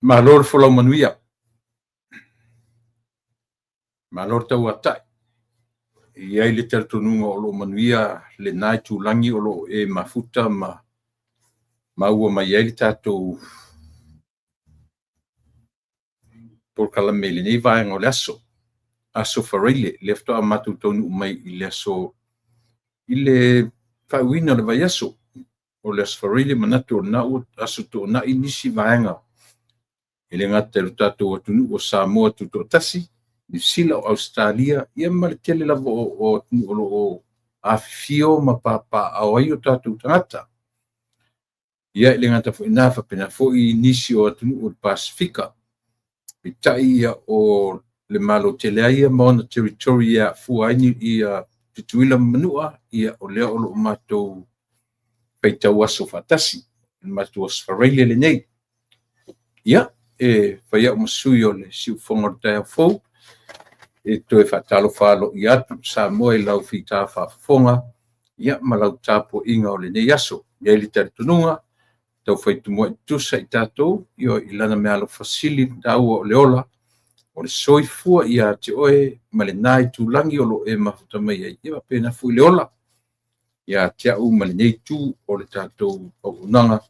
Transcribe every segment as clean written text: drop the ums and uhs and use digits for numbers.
Malo le folau manuia. Malo le tauatai. E i ai le talitonuga o lo o manuia lena itulagi o lo o e mafuta ma maua mai ai le tatou polokalame i lenei vaega o le aso, Aso Faraile, lea faatoa matou taunuu mai i le aso i le faaiuina o le vaiaso o le Aso Faraile, manatu o lena ua aso Toonai nisi vaega e le gata i lo tatou atunuu o Samoa Tutoatasi, Niu Sila, o Ausetalia, ia ma le tele lava o atunuu o lo o afifio ma papaaao ai o tatou tagata. Ia, e le gata foi i lena, faapena foi nisi o atunuu o le Pasefika. Peitai ia o le Malo tele lava ia ma ona territory e afua ai ia Tutuila ma Manua, ia o lea o lo o matou faitau aso faatasi, le matou Aso Faraile lenei. Ia, e fai au ma sui o le siufofoga o le taeao fou, e toe faatalofa aloaia atu Samoa i lau fita faafofoga ia ma lau tapuaiga o lenei aso. E i ai le talitonuga, taufai tumuai tutusa i tatou i lana meaalofa sili ona taua o le ola, o le soifua ia te oe ma lena itulagi o lo o e mafuta mai ai, ia faapena foi le ola ia te au ma lenei itu o le tatou auaunaga.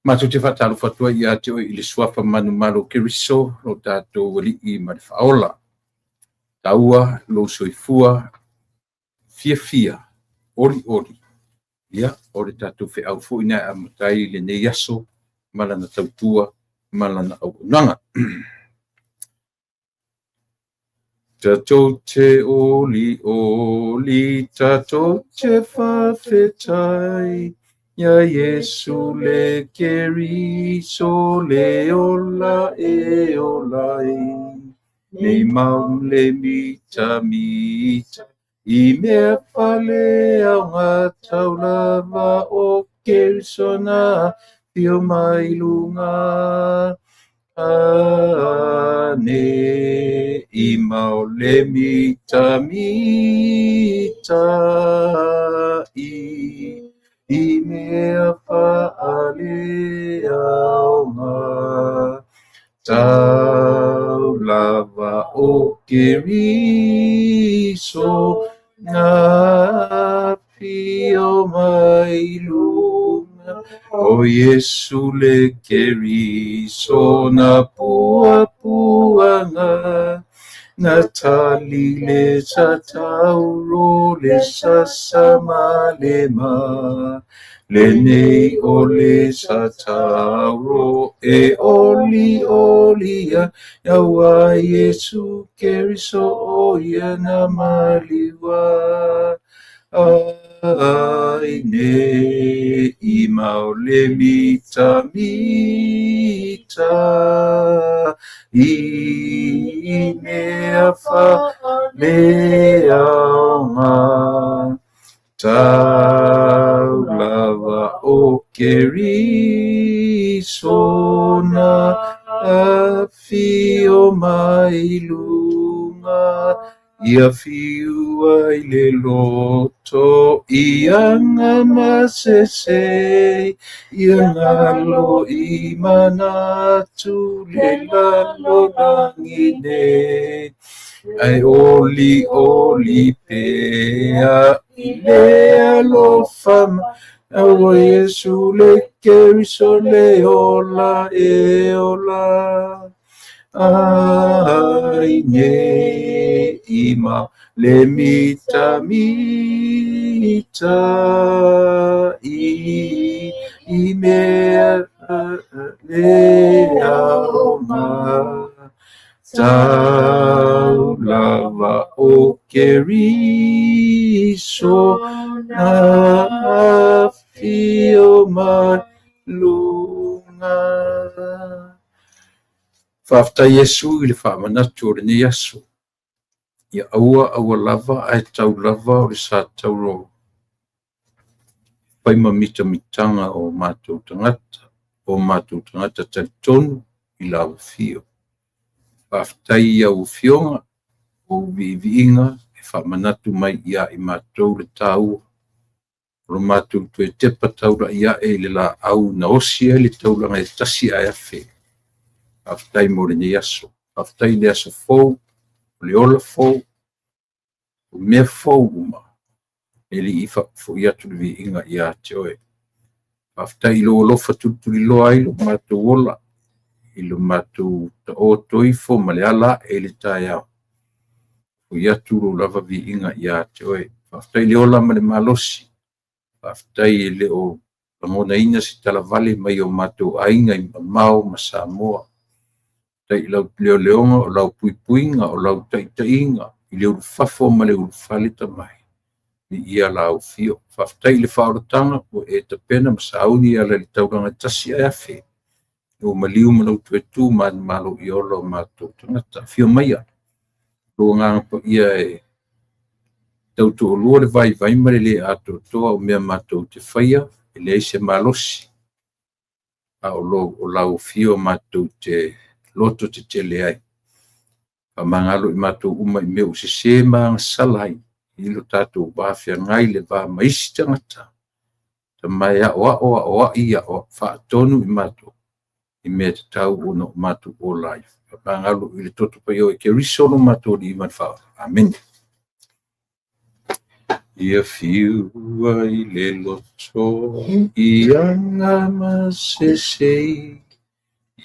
Matou te faatalofa atu ai ia te oe i le suafa manumalo o Keriso, lo tatou Alii ma le Faaola. Taua lou soifua fiafia, olioli, ia, o le tatou feau foi lena e amata ai lenei aso ma lana tautua ma lana auaunaga. Tatou te oli oli, tatou te faafetai, ia Iesu le Keriso le ola e ola ai. Nei mau le mitamita i mea faaleaoga tau lava o Keriso na afio mai luga. Ane i mau le mitamita i mea faaleaoga tau lava o Keriso na afio mai luga. O Iesu le Keriso na puapuaga na tali le satauro le sasa ma le ma. Lenei o le satauro e oli olia aua Iesu Keriso o ia na maliua. Ai nei i mau le mitamita i mea faaleaoga tau lava o Keriso na afio mai luga. Ia fiu ai le loto i aga masese, ia galo i manatu le lalolagi nei. Ae oli oli pea i le alofa mai, aua Iesu le Keriso le ola e ola. Ai nei i ma le mitamita i mea leaoga tau lava o Keriso na afio mai luga. Faafetai Iesu i le faamanatu o lenei aso. Ia aua aua lava ae tau lava o le satauro e fai ma mitamitaga o matou tagata, o matou tagata talitonu i lau afio. Faafetai i au afioga, o ou viiviiga e faamanatu mai ia i matou le taua. O lo matou toe tepa taula'i a'e i le laau na osi ai le taulaga e tasi ae afe. Faafetai mo lenei aso. Faafetai i le aso fou, o le ola fou, o mea fou uma. E Alii, faafoi atu le viiga ia te Oe. Faafetai i lou alofa tulituliloa ai lo matou ola, i lo matou taoto ifo ma le ala ae i le taeao. Foi atu lou lava viiga ia te Oe. Faafetai i le ola ma le malosi. Faafetai e le o lagonaina se talavale mai o matou aiga i mamao ma Samoa. Faafetai i lau leoleoga, o lau puipuiga, o lau taitaiga i le ulufafo ma le ulufale tamai. Viia lau afio. Faafetai i le faaolataga ua e tapena ma sauni e ala i le taulaga e tasi ae afe. Ua maliu ma lau toe tu manumalo i ola o matou tagata. Afio maia lou Agaga Paia e tautoalua le vaivai ma le le atoatoa o mea matou te faia, e leai se malosi, a o lau afio matou te loto tetele ai. Faamagalo i matou uma i mea ua sese ma agasala ai i lo tatou va feagai, le va ma isi tagata. Tama e aoao, aoai, faatonu i matou i mea e tatau ona o matou ola ai. Faamagalo i le toto paia o Keriso lo matou Alii ma le Faaola. Amene. Ia fiu ai le loto ia gamasese,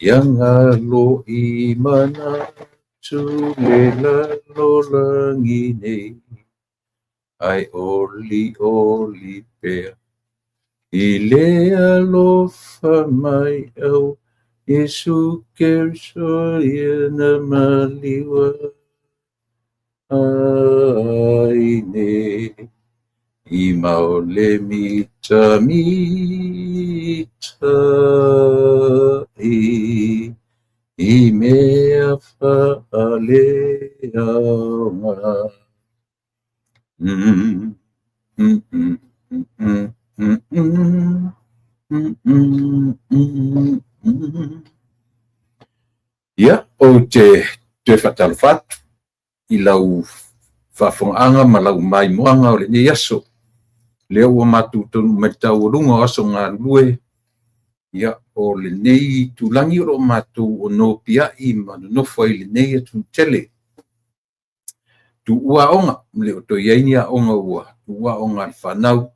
ia galo i manatu le lalolagi nei, ae olioli pea i le alofa mai au Iesu Keriso ia na maliu ai nei. I maole mitamita'i i mea faaleaoga. Mm, mm, mm, mm, mm, mm, mm, mm, mm, mm. Ia, ou te toe faatalofa atu i lau faafofogaaga ma lau maimoaga o lenei aso. Lea ua matou taunuu mai i le taualuga o aso galulue, ia, o lenei itulagi o lo o matou onopiai ma nonofo ai i lenei atunuu tele. Tuua aoga, le o toe i ai ni aoga ua tuua aoga a le fanau.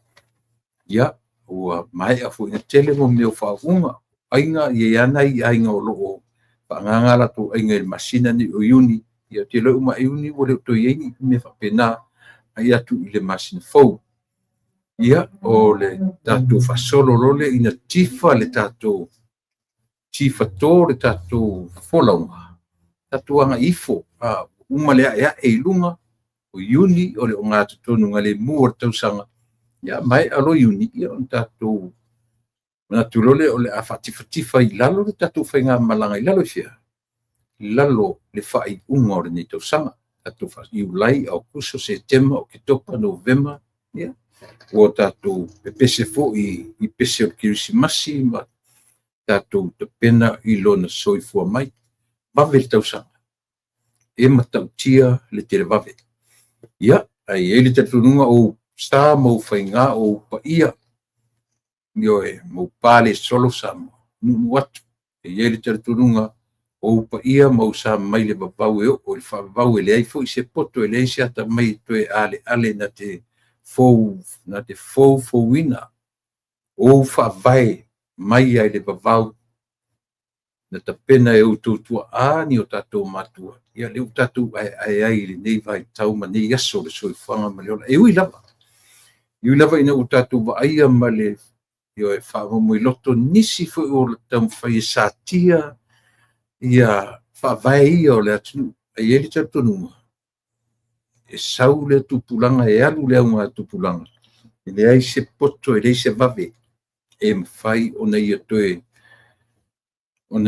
Ia, ua maea foi ona tele mo mea o faauuga. Aiga, e i ai lava nai aiga o lo o faaagaaga latou aiga i le masina nei o Iuni. Ia, ou te iloa e uma ae Iuni ua le o toe i ai ni mea faapena agai atu i le masina fou. Ia, o le tatou faasolo loa lea ina tifa le tatou tifato le tatou folauga, tatou agai ifo, uma le aeae i luga o Iuni, o le ogatotonu galemu o le tausaga. Ia, maea loa Iuni, ia ona tatou manatu loa lea o le a faatifatifa i lalo le tatou faigamalaga i lalo i fea? I lalo le faaiuga o lenei tausaga. Tatou Iulai, Aokuso, Setema, Oketopa, Novema, ia, ua tatou pepese foi i pese o le Kerisimasi ma tatou tapena i lona soifua mai. Vave le tausaga, e matautia le televave. Ia, ae i ai le talitonuga o ou sa ma ou faiga, o ou paia, ioe, ma ou pa le solo Samoa, nuunuu atu. E i ai le talitonuga o ou paia ma ou sa mai le vavau e oo i le faavavau, e leai foi se poto, e leai se atamai e toe aleale na te fou, na te foufouina ou faavae mai ai le vavau na tapena e outou tuaa ni o tatou matua. Ia, lea ua tatou aeae ai i lenei vaitau ma nei aso o le soifuaga ma le ola. E ui lava, e ui lava ina ua tatou vaaia ma le ioe faamomoiloto nisi foi o taumafai e satia ia faavae ia o le atunuu, ae i ai le talitonuga e sau le tupulaga, e alu le augatupulaga, e leai se poto, e leai se vave e mafai ona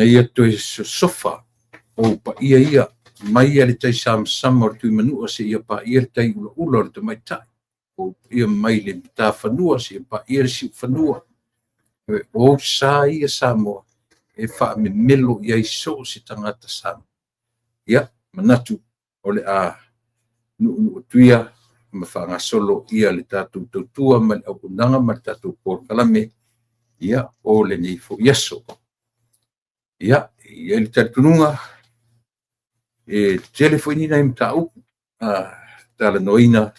ia toe sosofa ou paia ia mai le taisamasama o le Tuimanua seia paia le taiulaula o le tamaitai, o paia mai le matafanua seia paia le siufanua. O ou sa ia Samoa e faamemelo i ai so o se tagata Samoa. Ia, manatu o le a nuunuu atu ia. ma faagasolo ia le tatou tautua ma le auaunaga ma le tatou polokalame ia o lenei foi aso. Ia, e i ai le talitonuga, e tele foi ni nai mataupu talanoaina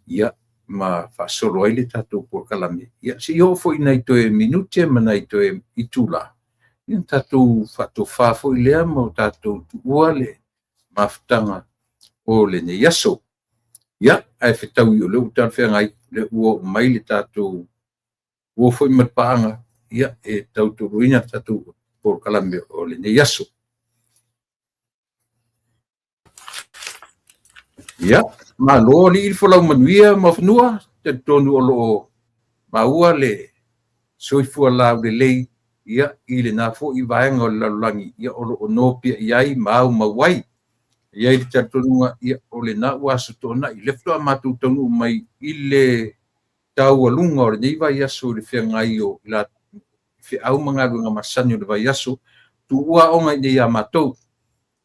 ia ma faasolo ai le tatou polokalame. Ia se i oo foi i nai toe minute ma nai toe itula, ia ona tatou faatofa foi lea ma o tatou tuua le mafutaga o lenei aso. Ia, ae fetaui o lea ua talafeagai, o lea ua oo mai le tatou uo foi ma le paaga e tautoaluaina le tatou polokalame o lenei aso. Ia, malo alii le folau manuia Muafanua, talitonu o lo o maua le soifua laulelei ia i lena foi vaega o le lalolagi ia o lo o nopiai ai ma aumau ai. E i ai le talitonuga o lena ua Aso Toonai, lea faatoa matou taunuu mai i le taualuga o lenei vaiaso i le feagai o feau ma galuega masani o le vaiaso, tuua aoga i inei ia matou.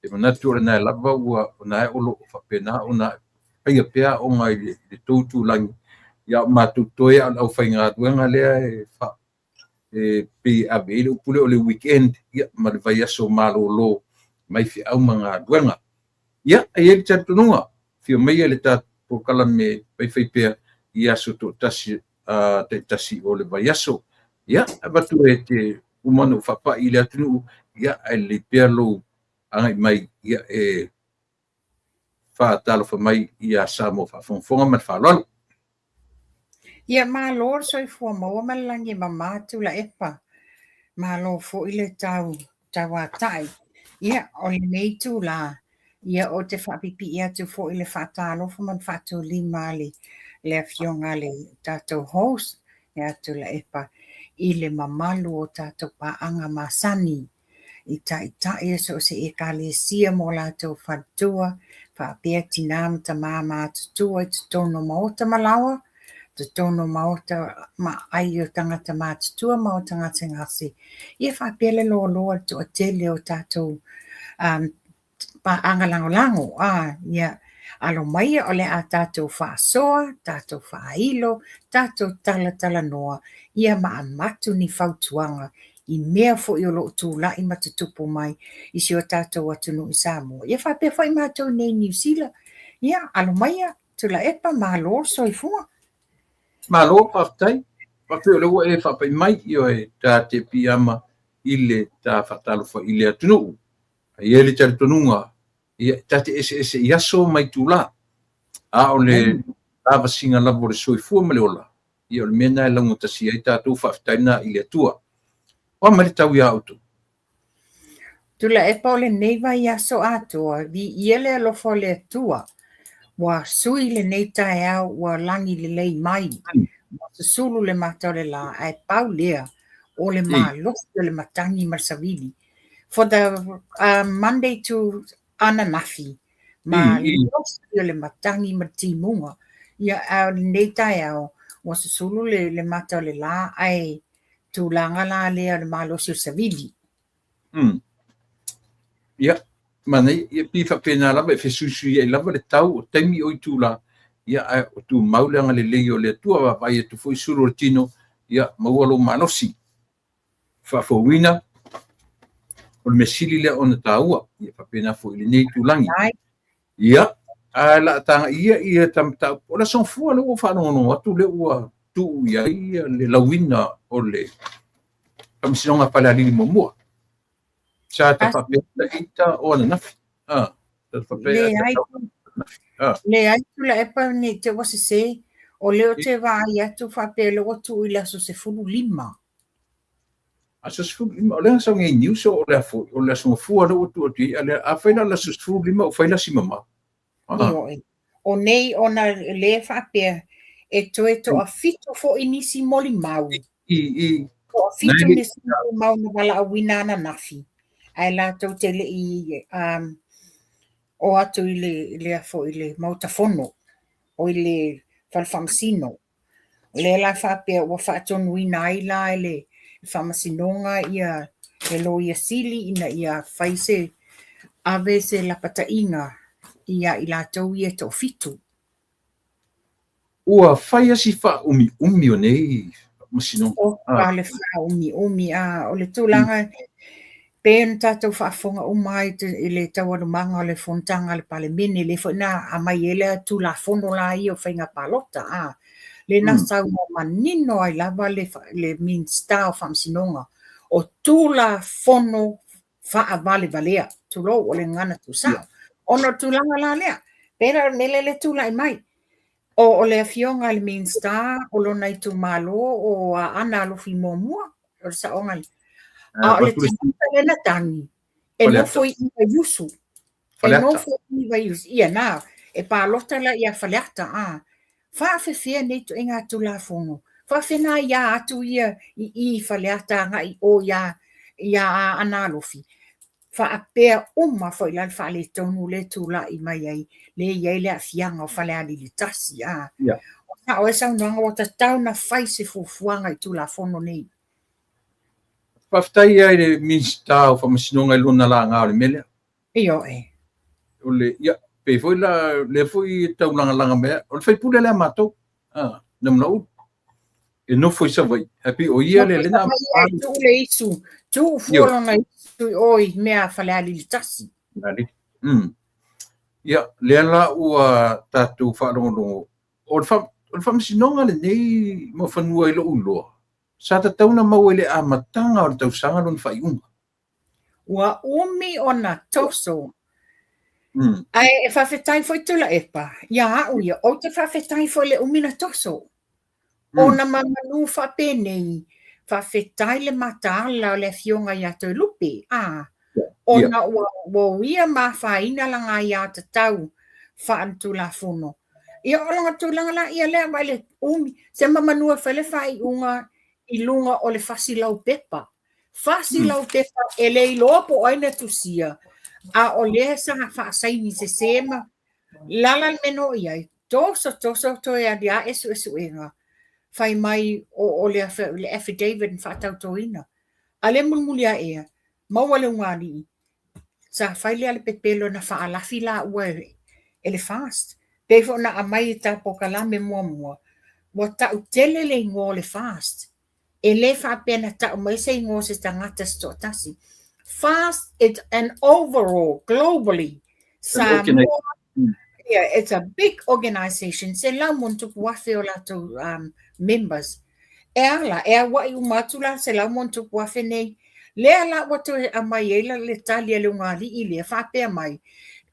E manatu o lena lava ua, o lena o lo o faapena ona faia pea aoga i le tou itulagi, a o matou toe lava o le aufaigaluega lea e pei e ave i ai le upu lea o le weekend ma le vaiaso malolo mai feau ma galuega. Ia, e i ai le talitonuga, afio maia i le tatou polokalame faifaipea i aso taitasi o le vaiaso. Ia, avatu e te uma ona ou faapai i le atunuu, ia, ae lelei pea lou agai mai e faatalofa mai ia Samoa faafogafoga ma le faaaloalo. Ia malo le soifua maua ma le lagi e mama Tuilaepa. Malo foi le tau tauatai. Ia, o lenei itula, ia ou te faapipii atu foi i le faatalofa ma le faatulima a le afioga a le tatou host ia Tuilaepa i le mamalu o tatou paaga masani i taitai o so o se Ekalesia ma o latou faletua, faapea tina ma tama matutua i totonu o maota ma laoa, totonu o maota ma aai o tagata matutua ma maota gasegase, ia faapea le loaloa o le toatele o tatou paaga lagolago. Ia alo maia o le a tatou faasoa, tatou faailo, tatou talatalanoa, ia ma avatu ni fautuaga i mea foi o lo o tulai ma tutupu mai i si o tatou atunuu i Samoa, ia faapea foi matou i inei i Niu Sila. Ia, alo maia, Tuilaepa, malo le soifua. Malo, faafetai. Faafetai o lea ua e faapai mai, ioe, ta te piiama i le ta faatalofa i le atunuu. E i ai le talitonuga, ia, ta te eseese i aso ma itula, a o le lavasiga lava o le soifua ma le ola, ia o le mea lena e laugatasi ai tatou, faafetai lena i le Atua. O a mai le tau iā outou? Tuilaepa o lenei vaiaso atoa, viia le alofa o le Atua, ua sui lenei taeao ua lagi lelei mai, ua susulu le mata o le la, ae pau lea o le malosi o le matagi ma le savili. For the Monday to ananafi, malosi o le matagi ma le timuga. Ia, a o lenei taeao, ua susulu le mata o le la, ae tulaga la lea o le malosi o le savili. Ia, manaia, ia pei faapena lava e fesuisuiai lava le tau o taimi o itula, ia ae o tumau le agalelei o le Atua, vaavaai atu foi sulu o le tino, ia maua lou malosi. Faafouina, o le mea sili lea ona taua, ia faapena foi i lenei itulagi. Ia, ae o le a tagai ia i ta mataupu. O le Aso Gafua lea ua ou faalogologo atu lea ua tuu i ai le lauina o le Faamasinoga a Falealili muamua. Sa ta faapea ita o ananafi. Ah, ta faapea Leai, leai Tuilaepa ne i te i ua sese. O lea ou te vaai atu faapea o lea ua tuu i le aso 15. Aso 15, o lea na sau nei news o le afo, o le Aso Gafua lea ua tuu atu i ai, a fai la o le aso 15 ua fai la si mamao. Ioe. O nei ona lea e faapea e toe toafitu foi nisi molimau. Toafitu nisi molimau na valaauina ananafi, ae latou te le i o atu i le, i le Maota Fono, o i le Fale Faamasino. O lea la faapea ua faatonuina ai la e le Faamasinoga ia le Loia Sili ina ia fai se ave se lapataiga ia i latou ia e toafitu. Ua fai lava si faaumiumi o nei faamasinoga. Oka le faaumiumi, a o le tulaga pei ona tatou faafofoga uma ai i le taualumaga o le fonotaga a le Palemene, lea foi na aumai ai le Tulafono la ia o faiga palota, a, lea na saunoa manino ai lava le Minisita o Faamasinoga, o Tulafono faavalevalea, tulou, o le gagana tuusao. Ona o le tulaga la lea, pei la o le mea lea e tulai mai, o le afioga i le Minisita o lona itumalo o Aana Alofi muamua, o le saoga lea. A o le tagata lea na tagi, e nofo i Vaiusu. E nofo i Vaiusu. Ia na, e palota la ia Faleata. A faafefea nei ituaiga Tulafono? Faafefea na aia atu ia i i Faleata agai o ia Aana Alofi? Faapea uma foi la le faaletonu lea e tulai mai ai, lea e i ai le aafiaga o Falealili 1. A o sao ai saunoaga ua tatau ona fai se fuafuaga i Tulafono nei. Faafetai lava i le Minisita o Faamasinoga i lona laga o le mea lea. Ioe. O le, ia, pei foi la, lea foi e taulagalaga mai, o le faipule lea a matou, a, Namulauulu. E nofo i Savaii, ae pei o ia lea lena. Tuu le isu, tuu fua lona isu i o i mea a Falealili 1. Falealili. Ia, lea la ua tatou faalogologo, o le faamasinoga lenei Muafanua i lou iloa, sa tatau ona maua i le amataga o le tausaga lona faaiuga. Ua umi ona toso. Ae e faafetai foi Tuilaepa, ia au ia, ou te faafetai foi le umi na toso. Ona mamanu faapenei, faafetai le mataala o le afioga ia Toelupe, a, ona ua uia ma afaina lana aiatatau faaletulafono. Ia o lona tulaga la ia lea vaai le umi, se mamanu e fai le faaiuga i luga o le fasi laupepa. Fasi laupepa e le iloa po o ai na tusia, a o lea sa faasaini sese ma lala le mea na oo i ai, toso toso toe aliae suesuega, fai mai o le affidavit na faatautoina. A lea mulimuli ae ea, maua le ugaalii, sa fai lea le pepelo na faalafi laua e le FAST. Pei foi ona aumai i ta polokalame muamua, ua tautele le igoa o le FAST. E le faapea na tau mai se igoa o se tagata se toatasi. FAST, it's an overall, globally, Samoa, yeah, it's a big organisation, 100,000 o latou members. E ala, e auai uma atu la 100,000 nei. Lea la ua toe aumai ai le tali a le ugaalii lea, faapea mai,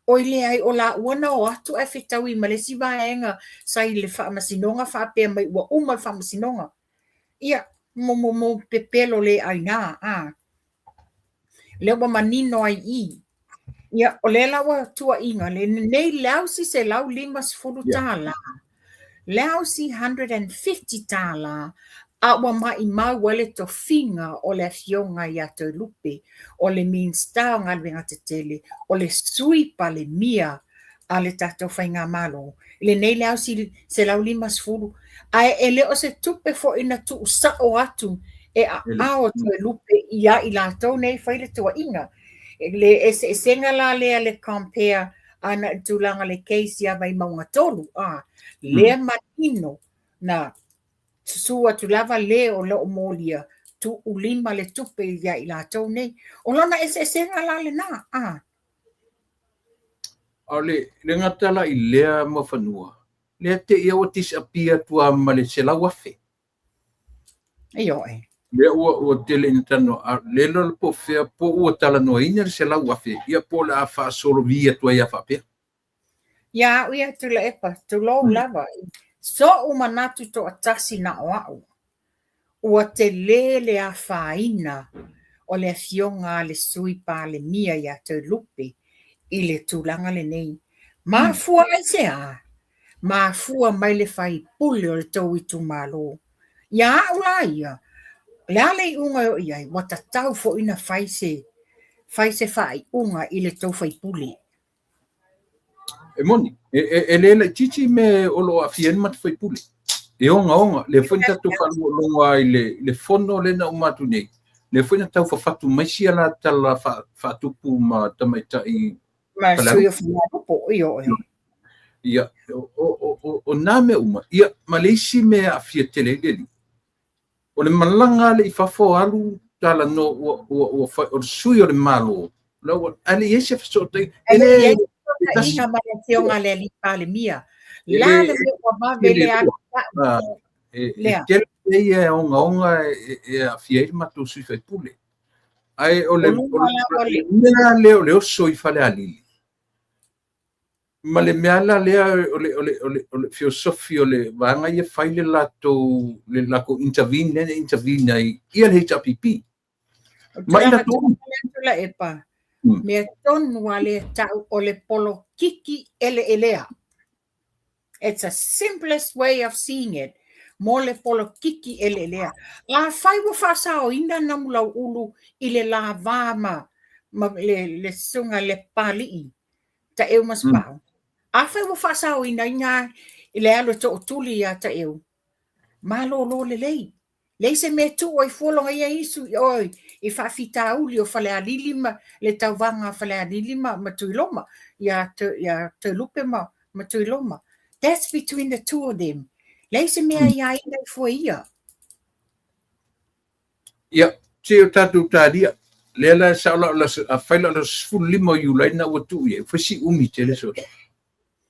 oi leai o laua na o atu ae fetaui ma le isi vaega sa i le faamasinoga faapea mai ua uma le faamasinoga. Ia, mo pepelo le aina, a. Lea ua manino ai i. Ia, o lea la ua tuuaiga, lenei le ausi $150, le ausi $150, a ua maimau ai le tofiga o le afioga ia Toelupe, o le Minisita o Galuega Tetele, o le Sui Palemia a le tatou faigamalo. I lenei le ausi $150, ae e le o se tupe foi na tuusao atu e aao Toelupe ia i latou nei fai le tuuaiga. Le eseesega la lea le compare ana i le tulaga le case ia Vaimauga 3, a, lea manino na susu atu lava le o loo molia tuulima le tupe ia i latou nei. O lona eseesega la lena, a. A o le gata la i lea Muafanua, lea te ia ua disappear atu lava ma le 100,000. Ioe. Lea ua tele ina talanoa, a le iloa po o fea, po ua talanoaina le 100,000, ia po o le a faasolovi atu ai a faapea. Ia au ia Tuilaepa, tulou lava. So'u manatu toatasi na o au. Ua tele le afaina o le afioga a le Sui Palemia ia Toelupe i le tulaga lenei. Mafua ai se a? Mafua mai le faipule o le tou itumalo. Ia au la ia, le a le iuga e oo i ai, ua tatau foi na fai se faaiuga i le tou faipule. E moni, e le laitiiti me o loo aafia ai le matou faipule. E ogaoga, lea foi na tatou faalogologo lava i le fono lea na uma atu nei, lea foi na tau fafatu mai sia la tala faatupu ma tamaitai ma sui o Falealupo, ioe. Ia, o nā mea uma, ia, ma le isi mea e aafia tele ai le alii, o le malaga ale i fafo alu talanoa ua ua ua fai o le sui o le Malo, la ua ae le i ai se fesootaiga. E le i ai se fesootaiga ma le afioga i le alii Palemia. La le mea ua vave lea alu tau. E tele mea ia e ogaoga e aafia ai le matou sui faipule. Ae o le mea lea o le oso i Falealili, ma le mea la lea o le feosofi o le vaega ia fai le latou intervene lea na intervene ai ia le HRPP. Ma ina Tuilaepa, mea tonu a lea tau o le polokiki eleelea. It's the simplest way of seeing it. Mo le polokiki eleelea. Afai ua faasaoina Namulauulu i le lava ma le susuga le Papalii Taeu ma Sapau. Afai ua faasaoina i ngā i le alu e tootuli ia Taeu, malolo lelei. Leai se mea e tuu ai fua loga ia isu i oi i faafitauli o Falealili ma le tauvaga a Falealili ma Tuiloma, ia Toelupe ma Tuiloma. That's between the two of them. Leai se mea ia ina i fua ia. Ia, se o tatou talia. Lea la sao la la a fai la 15 o Iulai na ua tuu i ai. Fai si umi tele so.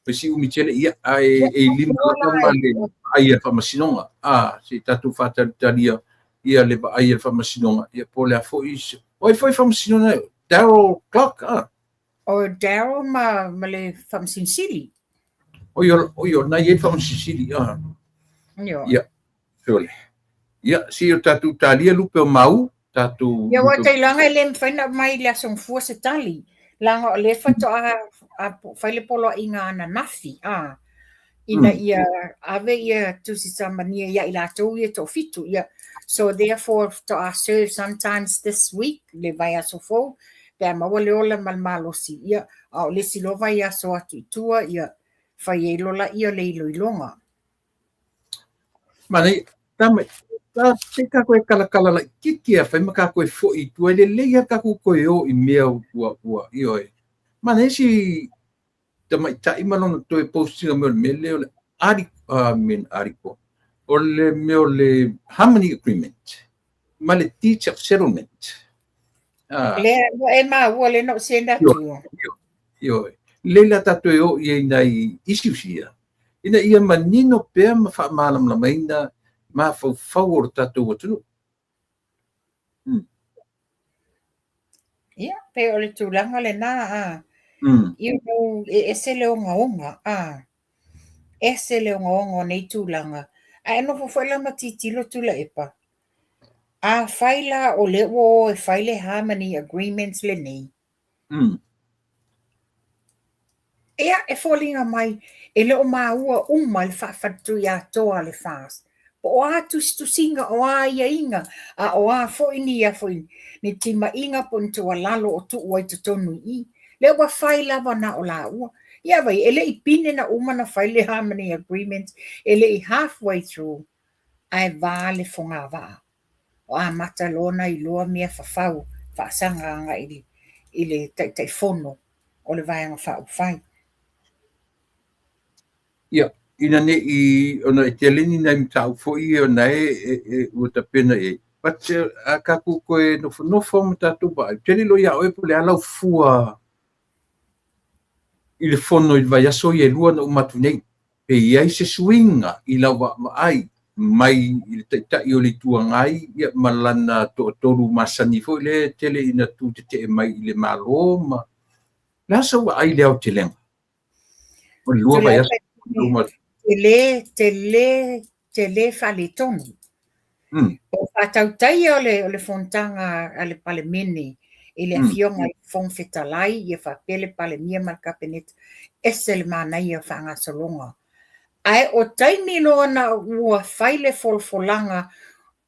Fai si umi tele ia ae e lima lava ma le vaai a le faamasinoga. A se tatou faatalitali ia le vaai a le faamasinoga ia po o le a foi o ai foi faamasinoga Daryl Clark a. O Daryl ma le Faamasino Sili. Oi o na i ai le Faamasino Sili a. Io. Ia, sole. Ia, si o tatou talia lupe o mau, tatou Ia ua tailaga e le mawhai na mai le aso gafua se tali. Laga o lea faatoa fai le poloaiga ananafi a ina ia ave ia tusi samania ia i latou ia toafitu ia. So therefore faatoa serve sometimes this week le vaiaso fou pe a maua le ola ma le malosi ia a o le isi loa vaiaso atu i tua ia fai ai loa laia o le iloiloga. Manaia, tama, ta se tatou e kalakala laitiiti a fai ma tatou e foi i tua, e lelei lava tatou toe o i mea ua ioe. Manaia si tamaitai ma lona toe post ina mai o le mea lea o le I mean article, o le mea o le Harmony Agreement ma le Deeds of Settlement. Ah, Lea ua e maua le na o send atu. Ioe. Lelei la tatou e o i ai nai issues ia, ina ia manino pea ma faamalamalamaina mafaufau o le tatou atunuu. Ia, pe o le tulaga lena a. E ese le ogaoga a. Ese le ogaoga o nei tulaga. Ae nofo foi la ma tilotilo Tuilaepa. Afai la o lea ua o e fai le Harmony Agreements lenei. Ia, e foliga mai e le o maua uma le faafaletui atoa a le FAST. Po o a tusitusiga o a aiaiga a o a foi ni ia foi ni timaiga po o ni tuualalo o tuu ai totonu i i. Lea ua fai lava na o laua. Ia vai, e le i pine na uma na fai le Harmony Agreement, e le i halfway through, ae va le fogavaa. O amata loa na iloa mea fafau faasaga agai i le Taitaifono o le Vaega Faaupufai. Ia, ina ne i ona e tele ni nai mataupu foi ia ona e ua tapena i ai. But a tatou toe nofonofo ma tatou vaai, ou te le iloa ia oe po o le a lau fua i le fono i le vaiaso ia e lua na uma atu nei. Pe i ai se suiga i lau vaavaai mai i le Taitai o le Itu Agai ia ma lana toatolu masani foi lea e tele ina tutetee mai i le Malo ma le a sau vaai i le aotelega o le lua vaiaso uma atu. Tele, tele, tele faaletonu. O faatautaia o le fonotaga a le Palemene i le afioga i le Fofoga Fetalai ia faapea le Palemia ma le Kapeneta, ese le manaia o faagasologa. Ae o taimi loa na ua fai le folafolaga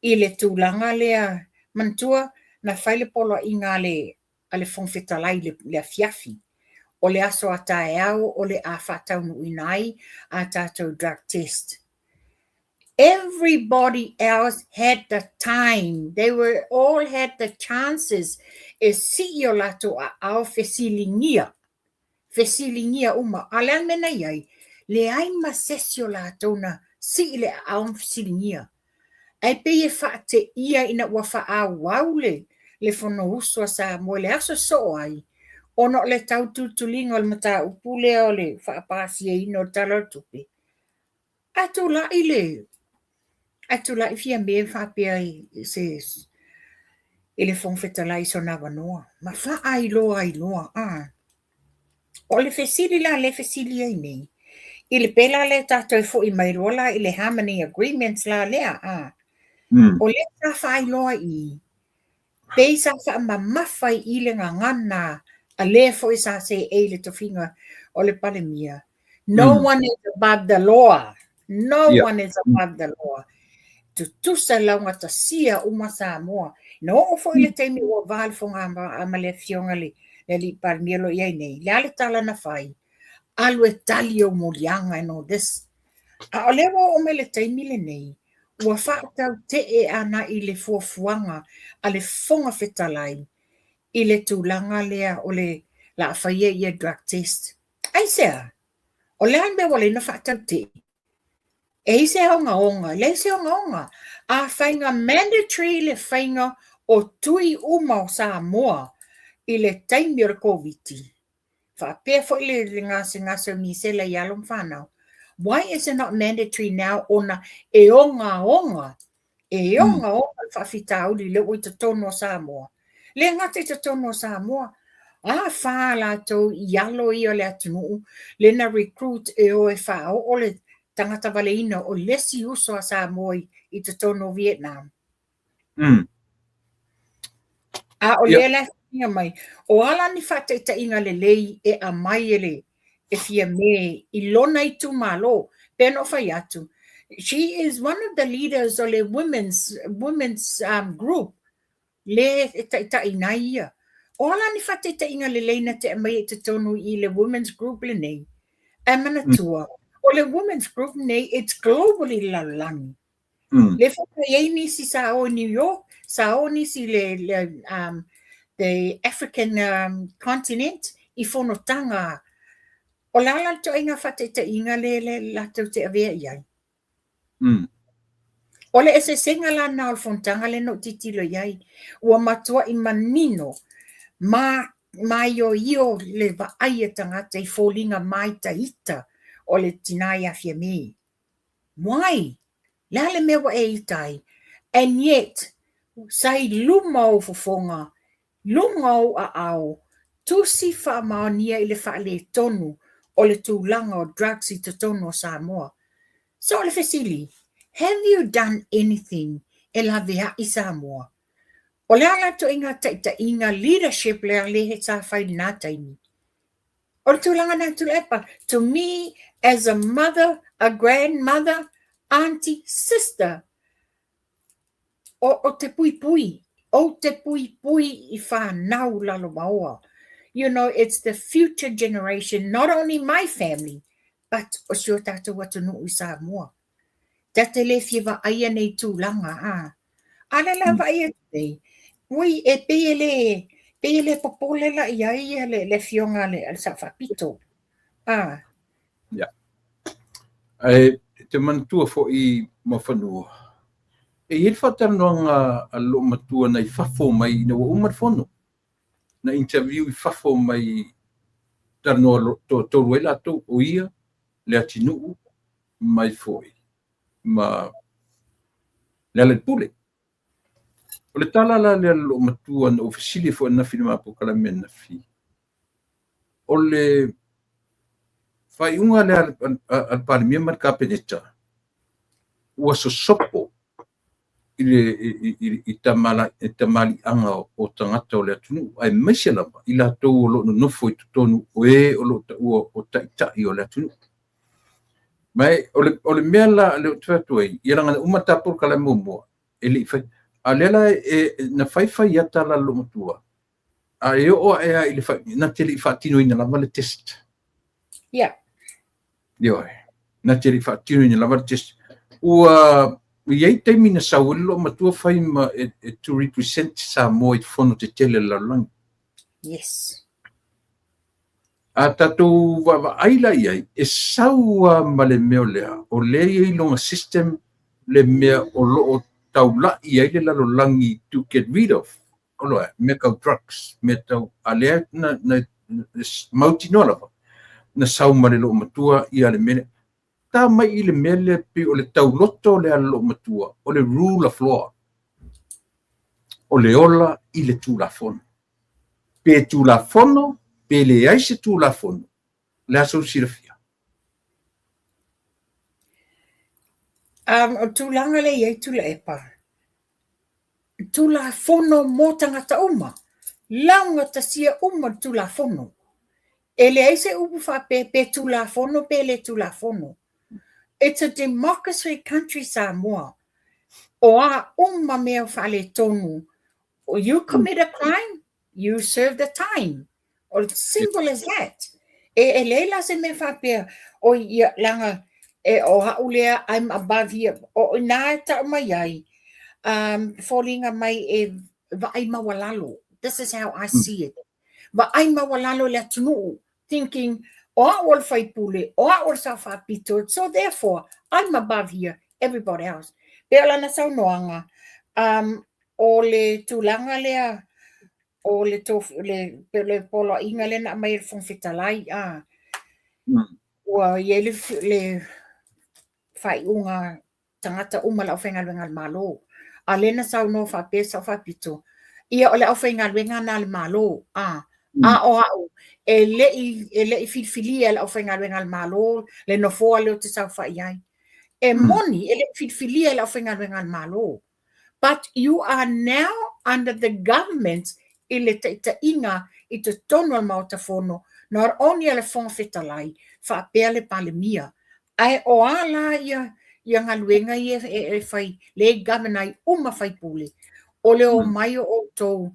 i le tulaga lea, manatua na fai le poloaiga a le Fofoga Fetalai le afiafi. O le aso a taeao o le a faataunuuina ai a tatou drug test. Everybody else had the time. They were all had the chances e sii o latou aao fesiligia. Fesiligia uma. A le a le mea na i ai? Leai ma sesi o latou na sii le aao ma fesiligia. Ae pei e faateia ina ua faaauau le le Fonousu a Samoa i le aso e soo ai, ona o le tau tulituliga o le mataupu lea o le faapasiaina o le Tala o le Tupe. Ae tulai le ae tulai Fiame ma faapea i se i le Fofoga Fetalai i sona avanoa ma faailoa ai loa. O le fesili la lea e fesili ai nei, i le pei la lea tatou e foi mai loa la i le Harmony Agreements la lea, o lea sa faailoa i i, pei sa faamamafa i i le gagana a le foi sa seei i le tofiga o le Palemia. No one is above the law. No one is above the law. Tutusa laugatasia uma Samoa. Na oo foi le taimi ua va le fogamaa ma le afioga i le alii Palemia o lo o i ai nei, le a le tala na fai? Alu e tali ou moliaga and all this. A o lea ua oo mai le taimi lenei, ua faatautee agai i le fuafuaga a le Fofoga Fetalai i le tulaga lea o le la faia ia drug test. Aisea? O le a le mea ua ala ai ona faatautee? E i ai se ogaoga? E leai se ogaoga. A faiga mandatory le faiga o tui uma o Samoa i le taimi o le Koviti, faapea foi le gasegase o misela i alo ma fanau, why is it not mandatory now ona e ogaoga, e ogaoga le faafitauli lea ua i totonu o Samoa. Le gata i totonu o Samoa, a fa latou i alo ia o le atunuu le na recruit e o e faaoo le tagata valeina o le isi uso a Samoa i totonu o Vietnam. A o lea la e foliga mai, o a la ni faataitaiga lelei e aumai e le e Fiame i lona itumalo, pei ona ou fai atu, she is one of the leaders o le women's group le e taitaiina ai ia. O a la ni faataitaiga lelei na te aumaia i totonu i le women's group lenei? Ae manatua, o le women's group lenei, it's global i le lalolagi. Le foi na i ai nisi sa o i New York, sa o nisi i le the African continent i fonotaga. O le a la le ituaiga faataitaiga lea latou te avea i ai? O le eseesega la lena o le fonotaga lea na ou tilotilo i ai, ua matuai manino ma maioio le vaai a tagata i foliga maitaita o le tina ia Fiame. Why? Le a le mea ua e ita ai? And yet, sa i luma o ou fofoga, luga o ou aao, tusi faamaonia i le faaletonu o le tulaga o drugs i totonu o Samoa. So o le fesili, have you done anything e laveai Samoa? O le a la ituaiga taitaiga, leadership lea le sa fai i lena taimi? O le tulaga na Tuilaepa, to me as a mother, a grandmother, auntie, sister, o te puipui, ou te puipui i whanau lalovaoa. You know, it's the future generation, not only my family, but o si o tātou atunuu i Samoa. Ta te le fia vaaia nei tulaga, a. A le la vaai atu nei, ui, e pei e le, pei e le popole la i ai ia le afioga a le Sao Faapito. A. Ia. Ae te manatua foi Muafanua, e i ai le faatalanoaga a le loomatua nai fafo mai ina ua uma le fono. Na interview i fafo mai talanoa toatolu ai latou, o ia, Leatinuu, mai foi ma Lealailepule. O le tala la lea a le loomatua na ou fesili ai foi ananafi i le ma polokalame ananafi, o le faaiuga lea a le Palemia ma le Kapeneta ua sosopo i le i tamaliiaga o tagata o le atunuu, aemaise lava i latou o lo o nonofo i totonu o e o lo o taua o taitai o le atunuu. Ma o le mea la lea ou te fai atu ai, ia leaga na uma le ta polokalame muamua, e le i fai. A o lea la na fai fai ata la le loomatua, a e oo ae lava i le fai, na te le i faatinoina lava le test. Ia. Ioe. Na te le i faatinoina lava le test. Ua i ai taimi na sau ai le loomatua fai ma e to represent Samoa i fono tetele a le lalolagi. Yes. A tatou vaavaai la i ai, e sau lava ma le mea lea, o lea e i ai lona system le mea o lo o taulai ai le lalolagi to get rid of, o lo mea tau drugs, mea tau, a lea na mautinoa lava, na sau ma le loomatua ia le mea lea. Ta mai i le mea lea pei o le tauloto lea a le loomatua, o le rule of law, o le ola i le Tulafono. Pe Tulafono, pe leai se Tulafono, le a sou silafia? O tulaga lea e i ai Tuilaepa, Tulafono mo tagata uma, laugatasia uma le Tulafono. E leai se upu faapea pe Tulafono pe le Tulafono. It's a democracy country Samoa. O a uma mea o faaletonu, you commit a crime, you serve the time. O le simple as that. E leai la se mea faapea, oi ia, leaga e o au lea, I'm above here. O ina e tau mai ai, foliga mai e vaai maualalo. This is how I see it. Vaai maualalo le atunuu, thinking, o au o le faipule, o au o le sao faapito, so therefore, I'm above here, everybody else. Pe o lana saunoaga, o le tulaga lea, o le le, le poloaiga lea na aumai e le Fofoga Fetalai, a ua i ai le faaiuga tagata uma le aufaigaluega a le Malo. A lea na saunoa faapea sao faapito, ia o le aufaigaluega na a le Malo, a a o au, e le i filifilia e le aufaigaluega a le Malo le nofoa lea ou te saofai ai. E moni, e le i filifilia e le aufaigaluega a le Malo. But you are now under the government i le taitaiga i totonu o le Maota Fono, not only a le Fofoga Fetalai, faapea le Palemia. Ae o a la ia galuega ia e fai, le e govern ai uma faipule, o le omai o outou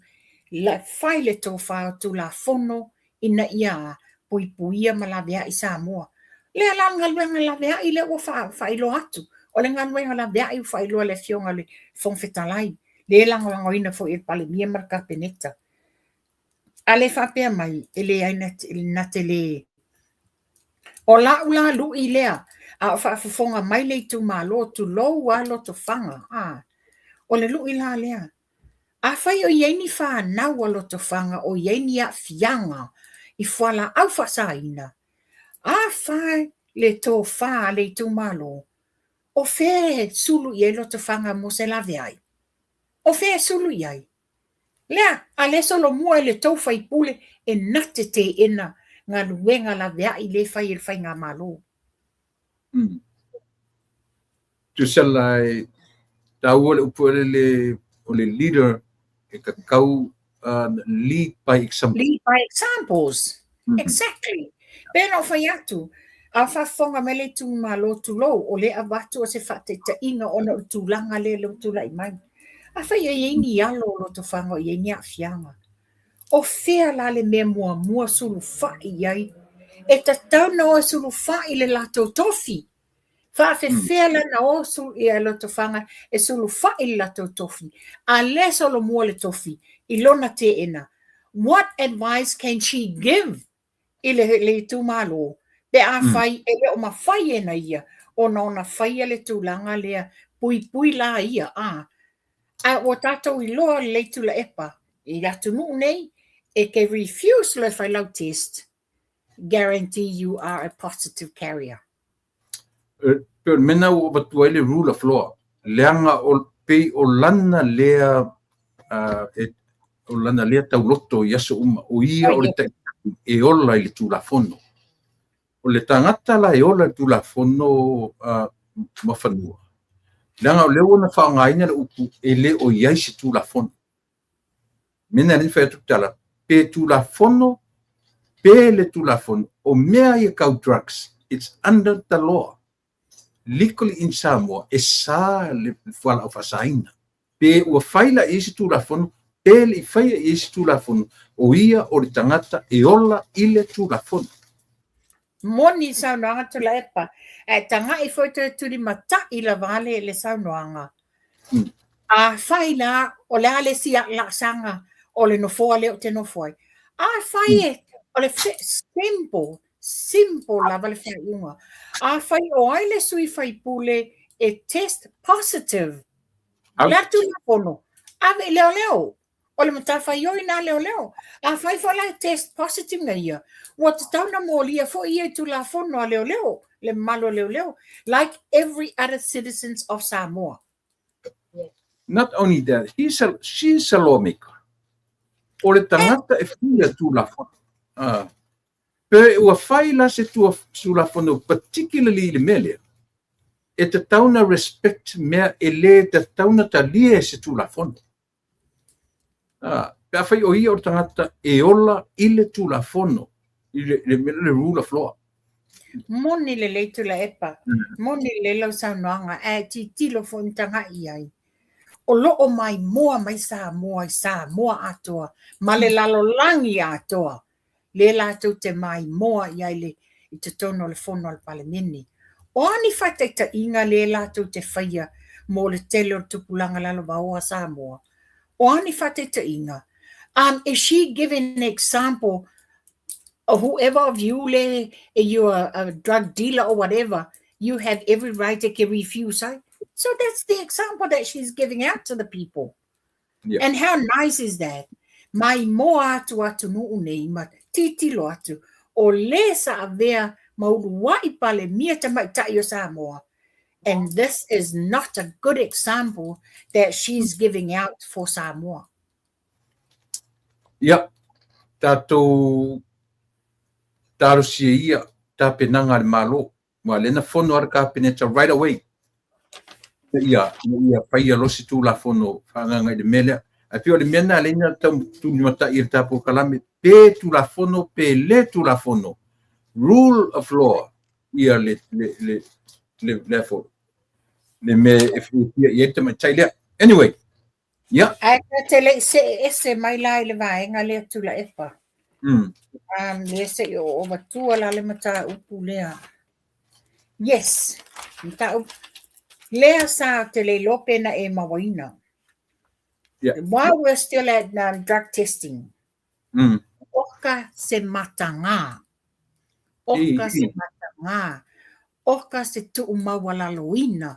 la, fai le tofa o Tulafono ina ia puipuia ma laveai Samoa. Lea la le galuega laveai lea ua faailoa atu. O le galuega laveai ua faailoa le Afioga le Fofoga Fetalai, le lagolagoina foi e le Palemia ma le Kapeneta. A le faapea mai, e leai na te le. O lau la lui lea, a o faafofoga mai le itumalo, tulou a Lotofaga, a. O le lui la lea. Afai o i ai ni fanau a Lotofaga o i ai ni aafiaga i fualaau faasaina, a fa le tofa a le itumalo, o fea e sulu i ai Lotofaga mo se laveai? O fea e sulu i ai? Lea, a le solomua i le tou faipule e na te teena galuega laveai le fai e le faigamalo. Tusa la e taua le upu le o le leader e tatau lead by example. Lead by examples. Exactly. Pe na o fai atu, a faafofoga mai le itumalo tulou, o le avatu o se faataitaiga ona o le tulaga lea le tulai mai. A fai e i ai ni alo o Lotofaga o i ai ni aafiaga. O fea la le mea muamua sulufai i ai? E tatau na o e sulufai le latou tofi. Faafefea la na o ia Lotofaga e sulufai le latou tofi. A le solomua le tofi i lona teena. What advice can she give i le itumalo pe a fai e le o mafai e na ia ona ona faia le tulaga lea puipui la ia a. A ua tatou iloa lelei Tuilaepa i le atunuu nei e te refuse le fai lau test, guarantee you are a positive carrier. Pe o le mea na ua avatua ai le rule of law, leaga o pei o lana lea o lana lea tauloto i aso uma, o ia o le taitai e ola i le Tulafono. O le tagata la e ola i le Tulafono ma fanua, leaga o lea ua na faaaogaina le upu e le o i ai se Tulafono. Mea na fai atu tala, pe Tulafono, pe le Tulafono, o mea ia kau drugs, it's under the law. Legally in Samoa, e sa le fualaau faasaina. Pe ua fai la i se Tulafono, pe le i faia i se Tulafono, o ia o le tagata e ola i le Tulafono. Moni saunoaga Tuilaepa, ae tagai foi toe tulimatai lava le saunoaga. A fai la, o le a le isi laasaga o le nofoa lea o te nofo ai. A fai e O le simple, simple lava le faaiuga. Afai o ai le sui faipule e test positive, o le a le Tulafono? Ave i leoleo. O le matafaioi lena a leoleo. Afai foi la e test positive na ia, ua tatau ona molia foi ia i Tulafono a leoleo, le mamalu o leoleo, like every other citizens of Samoa. Not only that, he's a, she's a lawmaker. O le tagata e faia Tulafono. Pe ua fai la se Tulafono particularly i le mea lea, e tatau ona respect mea e le tatau ona talia e se Tulafono. Pe afai o ia o le tagata e ola i le Tulafono, i le rule of law. Moni lelei Tuilaepa, moni lelei lau saunoaga, ae tilotilo foi ma tagai i ai. O lo o maimoa mai Samoa i Samoa atoa ma le lalolagi atoa lea latou te maimoa i ai le i totonu o le fono a le Palemene. O a ni faataitaiga lea latou te faia mo le tele o le tupulaga lalovaoa a Samoa? O a ni faataitaiga? Is she giving an example of whoever of you le you are a drug dealer or whatever, you have every right to refuse ai? So that's the example that she's giving out to the people. And how nice is that? Maimoa atu atunuu nei ma tilotilo atu o le sa avea ma uluai Palemia tamaitai o Samoa. And this is not a good example that she's giving out for Samoa. Ia, tatou talosia ia tapenaga a le Malo, aua lea na fono lava le Kapeneta right away ina ia faia loa se Tulafono faaagaaga i le mea lea. Ae pei o le mea lena lea na tau tulimatai e le ta polokalame, pe Tulafono pe le Tulafono, rule of law ia le le le le le mea e fia i ai le tamaitai lea. Anyway, ia. Ae ta te le i see ese mai la i le vaega lea Tuilaepa. Lea se i oo matua la le mataupu lea. Yes, mataupu. Lea sa te le iloa pe na e mauaina. While we're still at drug testing, oka se matagā. Oka se matagā. Oka se tuumaualaloina.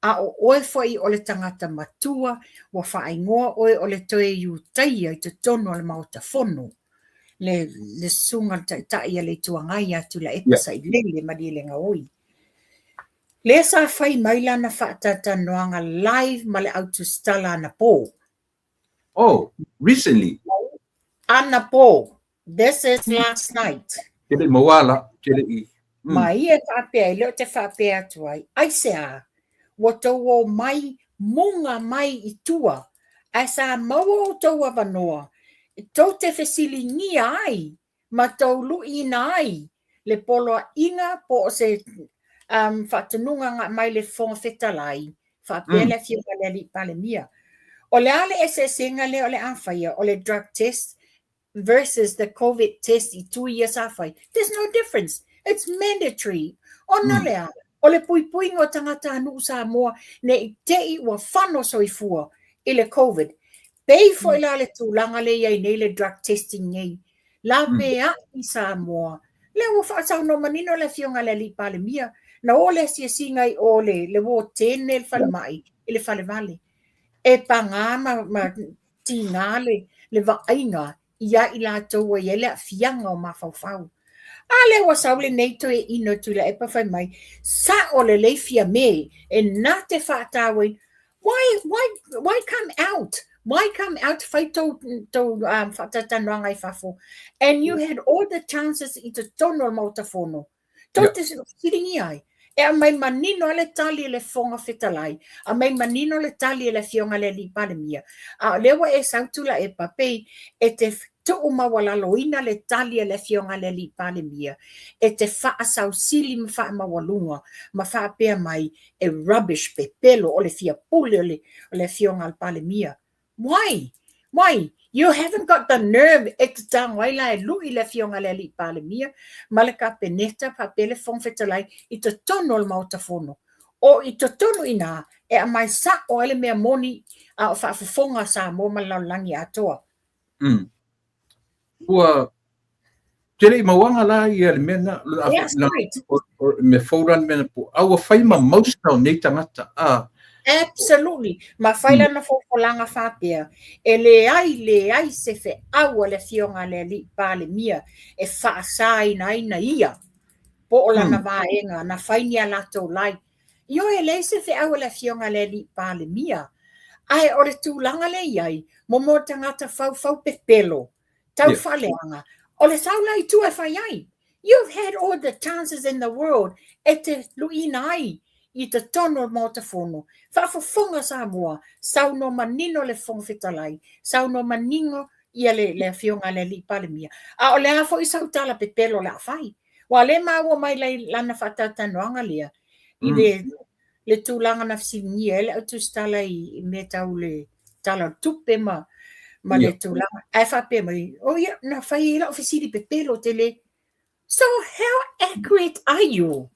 A o oe foi o le tagata matua, ua faaigoa oe o le toe Iutaia i totonu o le Maota Fono. Le, le susuga le taitai a le Itu Agai ia Tuilaepa Sailele Malielegaoi. Lea sa fai mai lana faatalatalanoaga live ma le au tusitala anapo. Oh, recently? Anapo. This is last night. Ke le i maua la, ke le i. Ma ia e faapea ai, lea ou te faapea atu ai, aisea, ua tou o mai muga mai i tua, ae sa maua outou avanoa e tou te fesiligia ai ma tou luiina ai le poloaiga po o se faatonuga na aumai le Fofoga Fetalai, faapea le Afioga i le Alii Palemia. O le a le eseesega lea o le a faia o le drug test versus the Covid test i tui ia sa fai? There's no difference. It's mandatory. Ona lea, o le puipuiga o tagatanuu Samoa ne i te i ua fano soifua i le Covid. Pei foi la le tulaga lea i ai nei le drug testing nei. Laveai i Samoa. Lea ua faasaunoa manino le Afioga i le Alii Palemia, na o le asiasiga i o le le ward 10 le falemai i le falevale. E pagā ma, ma tiga le, le vaaiga ia i latou ua i ai le aafiaga o mafaufau. A lea ua sau lenei toeaina o Tuilaepa fai mai, sao lelei Fiame e na te faatauaina. Why, why, why come out? Why come out fai tou, tou faatalatalanoaga i fafo? And you had all the chances i totonu o le Maota Fono. Tou te fesiligia ai. E aumai manino lava le tali a le Fofoga Fetalai, aumai manino le tali a le Afioga i le Alii Palemia, a o lea ua e sau Tuilaepa pei e te tuumaualaloina le tali a le Afioga i le Alii Palemia, e te faasausili ma faamaualuga ma faapea mai e rubbish, pepelo, o le fiapule o le, o le Afioga a le Palemia. Why? Why? You haven't got the nerve e te tago ai la e lui le Afioga i le Alii Palemia ma le Kapeneta faapea le Fofoga Fetalai i totonu o le Maota Fono. O i totonu i ina e aumai sao ai le mea moni a o faafofoga a Samoa ma le lalolagi atoa. Ua te le i mauaga la ia le mea na, Yes, right. mea fou la le mea na po, a ua fai ma mausa o nei tagata, a. Absolutely. Ma fai lana fofolaga faapea, e leai, leai se feau a le Afioga a le Alii Palemia e faasaina ai na ia, po o lana vaega, na fai ni a latou lai. Ioe, e leai se feau a le Afioga a le Alii Palemia. Ae o le tulaga lea e i ai, mo mo tagata faufau pepelo, tau faaleaga, o le sau la i tua e fai ai. You've had all the chances in the world e te luiina ai i totonu o le Maota Fono. Faafofoga Samoa, saunoa manino le Fofoga Fetalai, saunoa manino ia le, le Afioga a le Alii Palemia. A o le a foi sau tala pepelo o le a fai? Ua le maua mai lana faatalatalanoaga lea i le, le tulaga na fesiligia ai le au tusitala i mea tau le Tala o le Tupe ma, ma le tulaga. Ae faapea mai, oh ia, na fai ai lau fesili pepelo tele. So how accurate are you?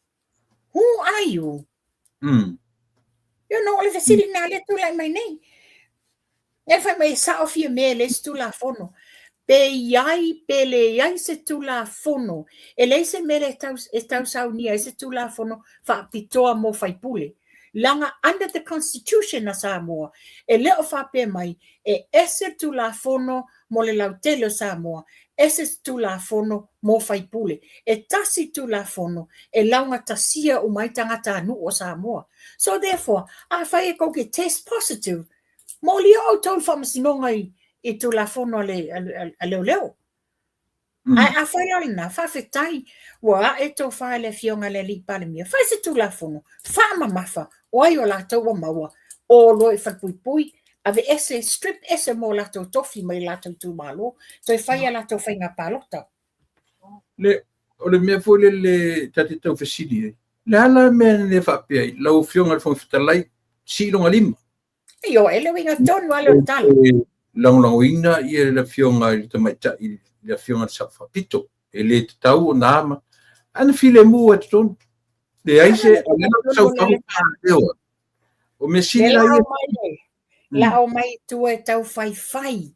Who are you? You know, o le fesili na lea tulai mai nei. E fai mai e sao Fiamē e leai se Tulafono. Pe i ai, pe leai se Tulafono, e leai se mea e tau, e tausaunia ai se Tulafono faapitoa mo faipule. Leaga under the Constitution a Samoa, e le o faapea mai e ese le Tulafono mo le lautele o Samoa, ese se Tulafono mo faipule. E tasi le Tulafono e laugatasia uma ai tagatanuu o Samoa. So therefore, afai e kou te test positive, Molia outou i le faamasinoga i, i Tulafono a le, a, a, a leoleo. Ae afai la o lena, faafetai, ua ae tofa i le Afioga i le Alii Palemia, fai se Tulafono, faamamafa, o ai o latou ua maua, o loa i falepuipui, aveese, strip ese mo latou tofi mai latou itumalo, toe fai a latou faiga palota. Le, o le mea foi lele ta te tau fesili ai, le a la mea na le faapea ai, lau Afioga i le Fofoga Fetalai, sii lona lima. Ioe, le uiga tonu lava lea o le tala. Lagolagoina ia le Afioga i le Tamaitai, le Afioga i le Sao Faapito. E le tatau ona ama. Ae na filemu lava i totonu. Leai se, o lea na sau fafo O mea sili la ia. La o mai i tua e tau faifai,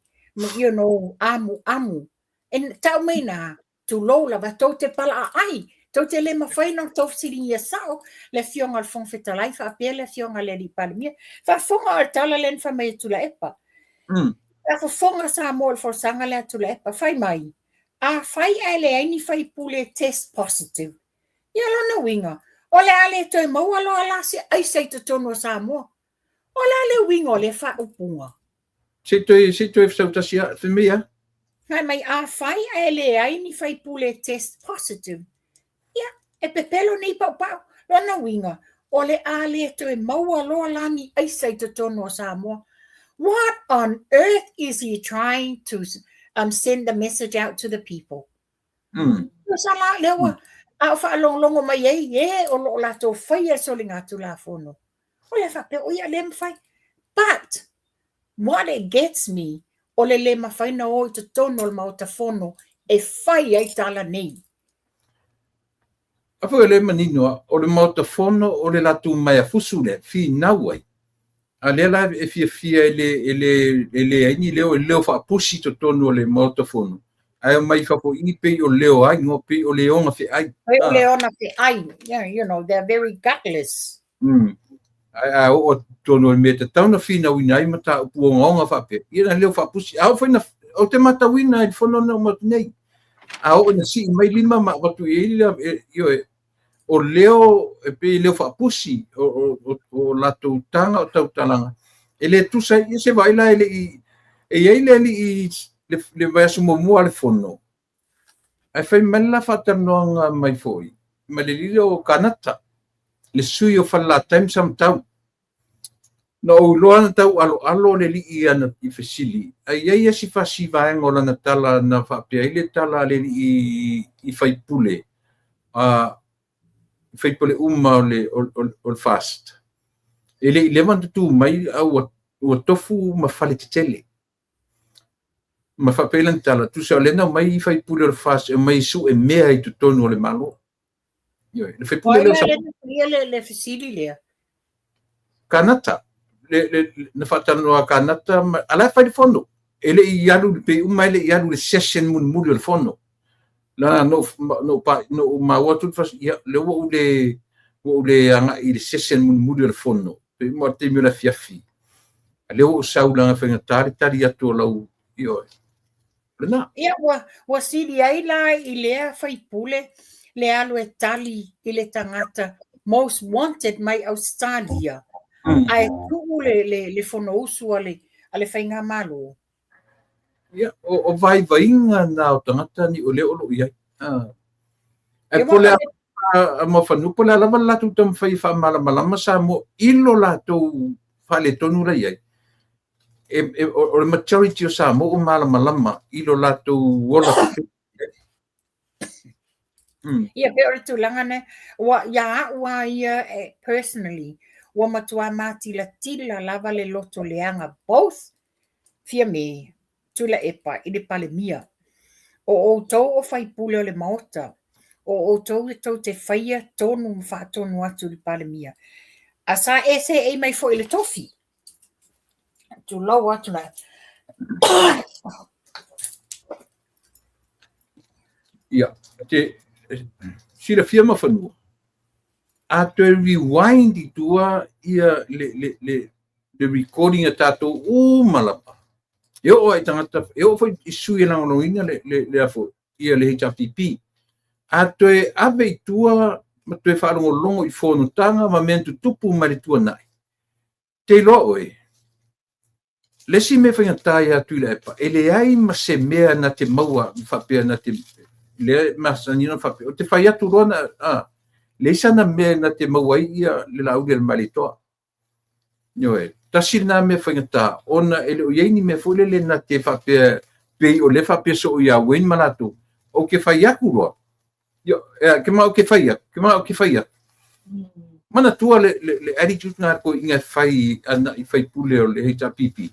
you know, amuamu. E tau mai na, tulou lava, tou te palaaai, tou te le mafai ona tou fesiligia sao le Afioga i le Fofoga Fetalai faapea le Afioga i le Alii Palemia. Faafofoga o le tala lea na fai mai e Tuilaepa. Faafofoga Samoa i le folasaga lea a Tuilaepa, fai mai, afai ae leai ni faipule test positive, ia lona uiga, o le a le toe maua loa la se aisa i totonu o Samoa. O le a le uiga o lea faaupuga? Se i toe, se i toe fesautasi a, fai mai a? Fai mai, afai ae leai ni faipule test positive, ia, e pepelo nei paupau. Lona uiga, o le a le toe maua loa la ni aisa i totonu o Samoa. What on earth is he trying to send the message out to the people? Tusa la, lea ua, a o faalogologo mai ai e o lo o latou faia le soligatulafono. O le a faapea, o ia le mafai. But, what it gets me, o le le mafai na o i totonu o le Maota Fono e fai ai tala nei. A foi o lea e manino lava, o le Maota Fono o le latou maeafusu lea, finau ai. A lea la e fiafia e le, e le, e leai ni leo, e leo faapusi i totonu o le Maota Fono, ae omai i fafo i i pei o leo ai, no, pei o le ona feai. Pei o le ona feai. Yeah, you know, they're very gutless. Ae a oo atu i totonu o le mea e tatau ona finauina ai mataupu ogaoga faapea, ia na leo faapusi. A oo foi na, ou te matauina i le fono na uma atu nei, a oo ina sii mai lima ma avatu i ai le, ioe, o leo, e pei e leo faapusi o latou taga o tautalaga, e le tusa ai, ia se vaai la e le i, e i ai le alii le vaiaso muamua a le fono, ae fai mai le la faatalanoaga mai foi ma le alii lea o Kanata, le sui o Falelatai ma Samatau. Na ou iloa na taualoalo le alii ana i fesili, a i ai isi fasi vaega o lana tala na faapea ai le tala a le alii i faipule, a faipule uma o le, o, o, o le FAST. E le i leva ona tutū mai a ua, ua tofu ma fale tetele. Ma faapea ai lana tala, tusa o lea na omai i faipule o le FAST e omai e sue mea i totonu o le Malo. Ioe, le faipule lea o Sa... le, le fesili lea? Kanata. Le, le, na faatalanoa Kanata, ma, a la e fai le fono. E le i alu, pei uma e le i alu le session mulimuli o le fono. Leaga na ou na ou maua atu le fas, ia, lea ua ou le, ua ou le agai i le session mulimuli o le fono, pei uma le taimi o le afiafi. A lea ua ou sau leaga e faigata le tali atu o lau, ioe. O lena. Ia, ua sili ai la i lea faipule le alu e tali i le tagata most wanted mai Ausetalia, ae tuu le Fonousu a le Faigamalo. Ia, o vaivaiga na o tagata ni o lea o lo o i ai. Ae po o le a Muafanua, po o le a lava le latou taumafai e faamalamalama Samoa i lo latou faaletonu la i ai, o le majority o Samoa ua malamalama i lo latou ola. Ia, pei o le tulaga lena, ua, ia au lava ia personally, ua matua matilatila lava le loto leaga both Fiame, Tuilaepa i le Palemia. O outou o faipule o le Maota, o outou e tou te faia tonu ma faatonu atu i le Palemia. A sa e seei mai foi i le tofi. Tulou atu la. Ia, te silafia Muafanua, a toe rewind i tua ia le recording a tatou uma lava, e oo ai tagata, e oo foi i sui e lagolagoina le afo, ia le HRPP. A toe ave i tua ma toe faalogologo i fonotaga ma mea tutupu mai le tuanai, te iloa oe, le isi mea faigata ia Tuilaepa, e leai ma se mea na te maua faapea na te lea masani ona faapea, o te fai atu loa na, leai sana mea na te maua ai ia le Laauli a le Malietoa. Ioe, tasi lena mea faigata, ona e le o i ai ni mea foi lele na te faapea, pei o lea faapea soo ia Wayne ma latou, ou te fai atu loa, Io, ke mau ke fai atu, ke mau ke fai atu. Manatua le attitude na toeaiina e fai ana i faipule o le HRPP.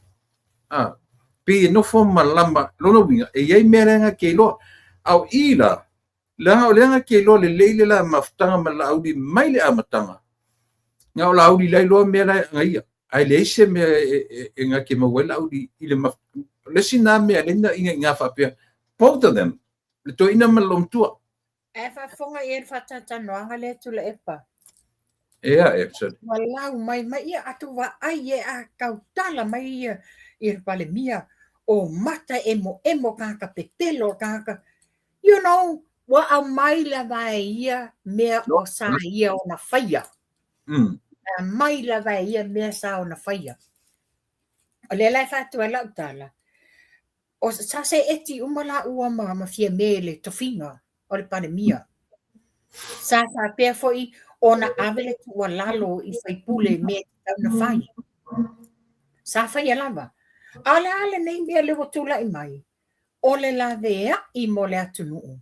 Pei e nofo malama, lona uiga, e i ai mea lea na te iloa. A o i la, leaga o lea na te iloa lelei le la mafutaga ma le Laauli mai le amataga, na o Laauli la iloa mea la e agaia. Ae leai se mea e na te maua ai Laauli i le mafutaga. O le isi na mea lea na ina faapea, both of them, le toeaina ma le loomatua. Ae faafofoga i ai le faatalatalanoaga lea Tuilaepa. Ea, e, sorry. Ua lau mai mai ia atu vaai e a tautala mai ia i le Palemia o mata emoemo tagata pepelo tagata you know ua aumai lava e ia mea o sa ia ona faia. Aumai lava e ia mea sa ona faia. O lea la e faatu ai lau tala, O sa seeti uma laua ma Fiame i le tofiga o le Palemia. Sa faapea foi ona ave le tuualalo i faipule i mea e tatau ona fai. Sa faia lava. A o le a lenei mea lea ua tulai mai? O le laveai mo le atunuu.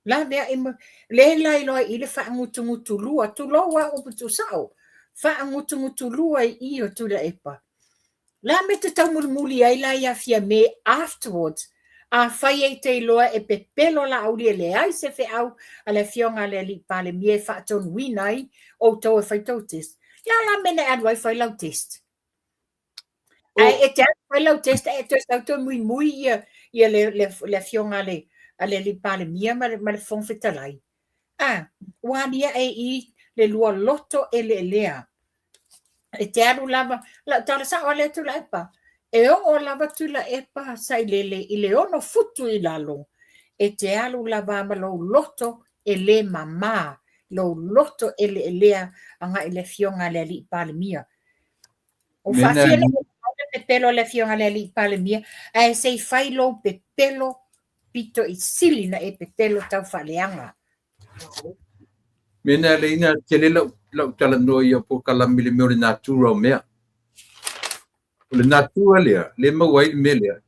Laveai mo... lea la iloa i i le faagutugutulua, tulou a upu tuusao, faagutugutulua i i o Tuilaepa. Le a mea e te taumulimuli ai la ia Fiame afterwards? Afai e te iloa e pepelo Laauli e leai se feau a le afioga a le alii Palemia e faatonuina ai outou e fai tou test. Le a la mea na e alu ai fai lau test? Ae e te alu fai lau test ae toe sau toe muimui ia le afioga a le alii Palemia ma le Fofoga Fetalai. A, ua aliae i i le lua loto eleelea. E te alu lava, lau tala sao a lea Tuilaepa, e oo lava Tuilaepa Sailele i le 6 futu i lalo, e te alu lava ma lou loto e le mama, lou loto eleelea agai i le afioga a le alii Palemia. O faafia le pepelo a le afioga a le alii Palemia, ae se i fai lou pepelo pito i sili na e pepelo tau faaleaga. Mea na leina tele lau talanoa ia polokalame i le mea o le natura o mea. O le natura lea, le maua ai le mea lea.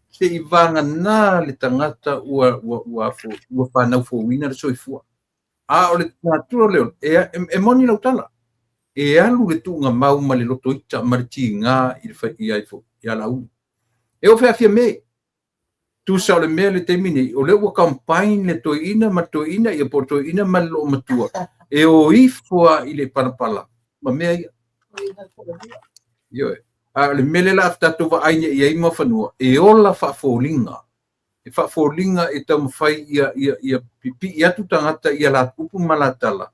Se i vagana le tagata ua fanau fouina le soifua. A o le natura lea, e moni lau tala. E alu le tuugamau ma le lotoita ma le tiga i le fai i ai fo, ia Laauli. E oo fai a Fiame. Tusa o le mea le taimi nei, o lea ua combine le toeaina ma le toeaina, ia po o le toeaina ma le loomatua, e o ifo lava i le palapala ma mea ia. Ioe. A o le mea lea la a tatou vaai nei i ai Muafanua, e ola faafoliga. E faafoliga e taumafai ia pipii atu tagata i a la upu ma la tala,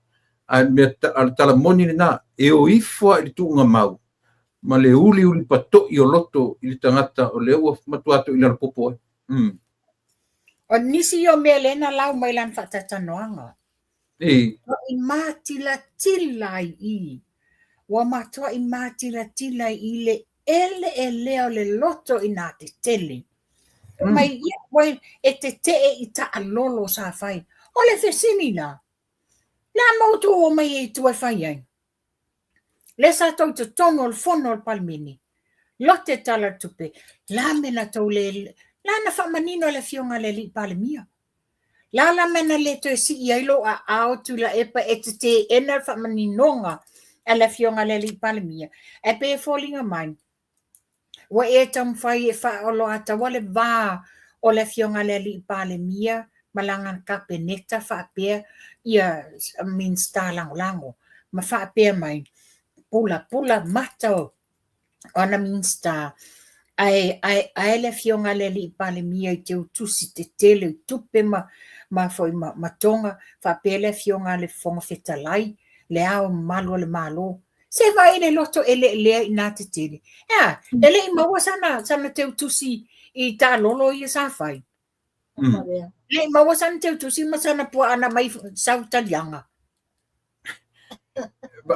ae o le tala moni lena, e o ifo lava i le tuugamau ma le uliuli pato'i o loto i le tagata o lea ua matua toilalo popo ai. O nisi o mea lea na lau mai lana faataitanoaga. Matuai matilatila ai i. Ua matuai matilatila ai i le eleelea o le loto ina tetele. Mai ia ua e tetee i taalolo sa fai. O le fesili la, le a ma outou omai ai i tua e fai ai? Lea sa tou i totonu o le fono a le Palemene, lote le Tala o le Tupe, la mea na tou le, la na faamanino e le Afioga i le Alii Palemia. La la mea na le toe sii ai lou aao Tuilaepa e te teena le faamaninoga a le Afioga i le Alii Palemia, ae pei e foliga mai ua e taumafai e faaoloataua le va o le Afioga i le Alii Palemia ma lana Kapeneta faapea ia Minisita Lagolago ma faapea mai, pulapula mata o ana Minisita, ae aeae le Afioga i le Alii Palemia i teutusi tetele i tupe ma ma foi ma, ma toga, faapea le Afioga i le Fofoga Fetalai, le Ao Mamalu o le Malo. Se vaai i le loto eleelea ina tetele. E a, e le i maua sana, sana teutusi i taalolo ia sa fai. E le i maua sana teutusi ma sana puaa na aumai sau taliaga.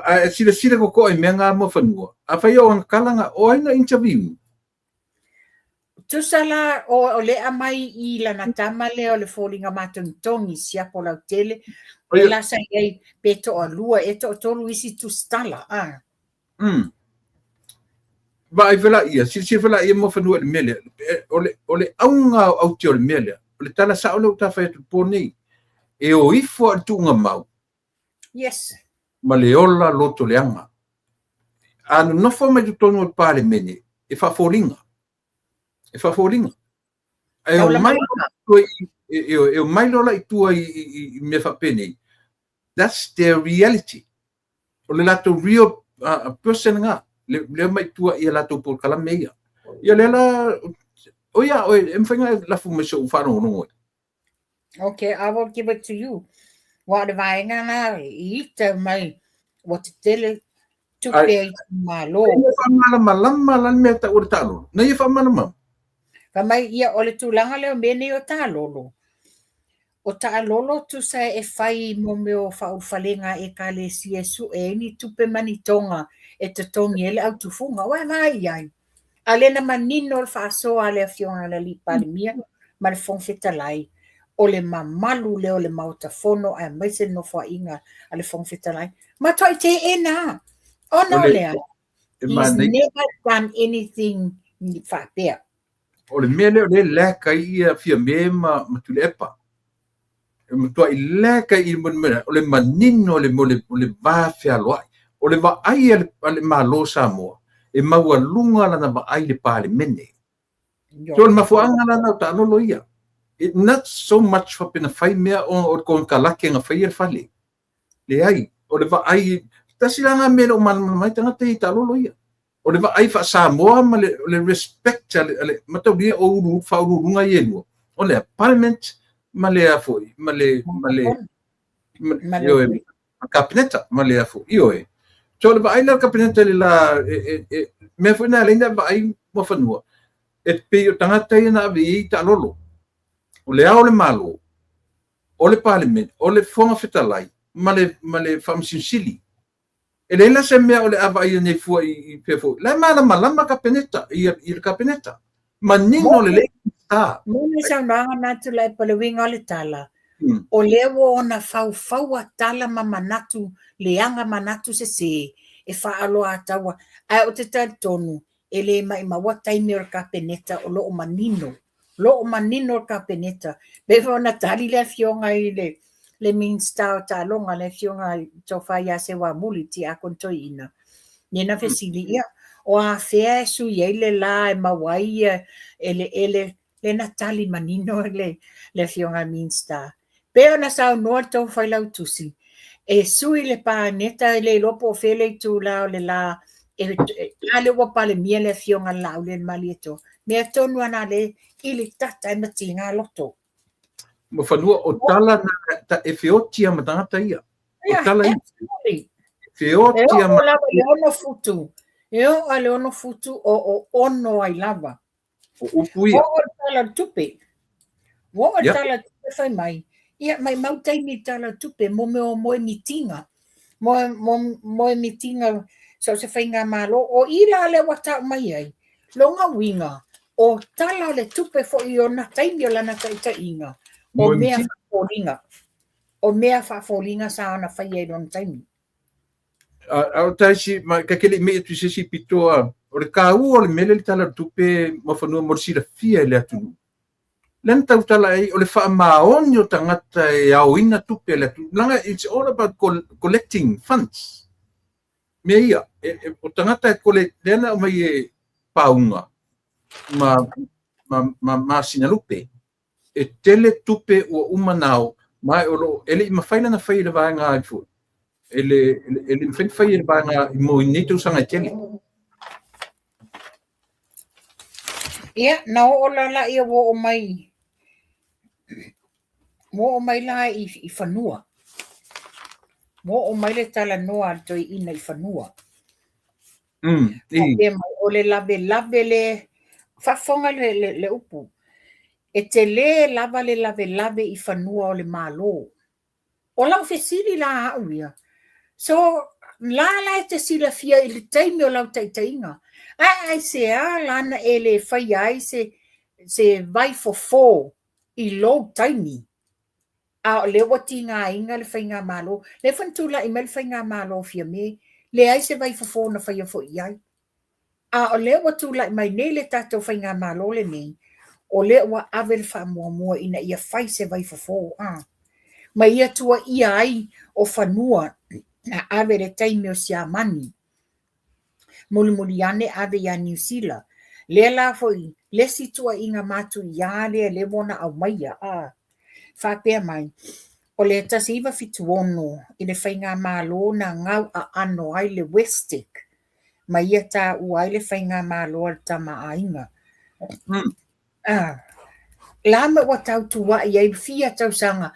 Ae silasila totoa i mea na Muafanua. Afai o ona tala na, o ai na interview? Tusa la o le aumai i lana tama lea o le foliga matogitogi siapo lautele, o la sa i ai pe toalua e toatolu isi tusitala. Ah. Vaai foi laia, silasila foi laia Muafanua i le mea lea. O le auga o aute o le mea lea, o le tala sao lea ua ta fai atu i le po nei, e o ifo lava i le tuugamau. Yes. Ma le ola loto leaga. A nonofo mai totonu o le Palemene, e faafoliga. E faafoliga. Ae o mai e omai loa la i tua i mea faapenei, that's their reality. O le latou real person lena, lea omai i tua i a latou polokalame ia. Ia lea la, o ia oe, e mafai ona lafo mai se i ou faalogologo ai. Okay, I will give it to you. Ua o le vaega na i ita mai ua tetele tupe a itumalo. Ia faamalamalama la le mea e tau o le taalolo. Na ia faamalamalama. Fai mai ia o le tulaga lea o mea nei o taalolo. O taalolo tusa e fai mo mea o faaulufalega a ekalesia e sue ai ni tupe ma ni toga e totogi ai le au tufuga. Ua e vaai i ai? A lea na manino le faasoa a le Afioga i le Alii Palemia ma le Fofoga Fetalai, o le mamalu lea o le Maota Fono aemaise le nofoaiga a le Fofoga Fetalai, matuai teena lava. Ona o le a? He's never done anything faapea. O le mea lea o lea e lack ai ia Fiame ma Tuilaepa. E matuai lack ai i le o le manino o le va fealoai. O le vaai a le Malo o Samoa, e maualuga lana vaai i le Palemene. So o le mafuaaga la lena o taalolo ia. It not so much faapea na fai mea ona o le konekarate na faia le fale. Leai, o le vaai, tasi la lena mea e le o malamalama ai tagata ia i taalolo ia. O le vaai faa-Samoa ma le, le respect a le, a le mataulia o ulu, faauluuluga ia e lua, o le Parliament ma le a foi, ma le, ma le, ma, ioe, ma Kapeneta, ma le a foi, ioe. So o le vaai la a le Kapeneta i le la, e, e, e, mea foi na e ala ai ona vaai Muafanua, e pei o tagata ia na ave i ai taalolo. O le Ao o le Malo, o le Palemene, o le Fofoga Fetalai, ma le, ma le Faamasino Sili. E leai la se mea o le a vaaia nei fua i pea foi. La e malamalama Kapeneta, i le Kapeneta. Manino lelei Minisita. Moni le saunoaga na Tuilaepa o le uiga o le tala, o lea ua ona faufaua tala ma manatu leaga manatu sese e faaoloataua, ae ou te talitonu e le maimaua taimi o le Kapeneta o lo o manino, lo o manino le Kapeneta. Pei foi ona tali le Afioga i le le Minisita o Taaloga, le Afioga i Tofa ia Seuamuli, Tiakono Toeaina, lea na fesili, ia, o afea e sui ai le la e maua ai ia eleele, lea na tali manino le le Afioga i le Minisita. Pei ona saunoa le tou Failautusi, e sui le Paneta, e le iloa po o fea le itula o le la E, a lea ua Palemia le Afioga i le Laaulialemalietoa, mea tonu lava na lea i le tata e matiga loto. Muafanua, o tala na ta e feoti ma tagata ia. O tala ia. Feoti ma lava le 6 futu. E oo a le 6 futu o ono ai lava. O upu ia. O le tala o le tupe. Ua oo le tala o le tupe fai mai. Ia, mai mau taimi i le tala o le tupe mo mea o moemitiga. Moemitiga so se faigamalo. O i la lea ua tau mai ai, lona uiga, o tala o le tupe foi i ona taimi o lana taitaiga, o mea faafoliga. O mea faafoliga sa ona faia i lona taimi. A o taisi, ma ka ke le mei atu i se isi pito a, o le kāua o le mele le tala o le tupe Muafanua mo le silafia e le atunuu. Lea na tautala ai, o le faamaoni o tagata e aoina tupe a le atunuu. Leaga it's all about collecting funds. Mea ia, o tagata e kole, lea na aumai e pauga ma masinalupe. E tele tupe ua uma na ao, ma o lo, e le i mafai lana fai e le vaega ai foi. E le e le mafai na fai e le vaega i mo i nei tausaga e tele. Ia, na oo la la ia ua oo mai, ua oo mai la i fanua. Ua oo mai le talanoa a le toeaina i fanua. Faapea mai, o le lavelave le, faafofoga le upu, e tele lava le lavelave i fanua o le Malo. O lau fesili la au ia, so la la e te silafia i le taimi o lau taitaiga, ae aisea la na e le faia ai se vai fofo i lou taimi, a o lea ua tigaina le faigamalo, lea foi na tulai mai le faigamalo o Fiame, leai se vai fofo na faia foi i ai. A o lea ua tulai mai nei le tatou faigamalo lenei, o lea ua ave le faamuamua ina ia fai se vai fofo, a. Ma ia tuuaia ai o fanua na ave le taimi o Siamani. Mulimuli ane ave ia Niu Sila. Lea la foi le isi tuuaiga matuia lea lea ua ona aumaia, a. Faapea mai, o le 1976 i le faigamalo na gauaano ai le Westec ma ia taua ai le faigamalo a le Tama a Aiga. La ma ua tautuai ai fia tausaga,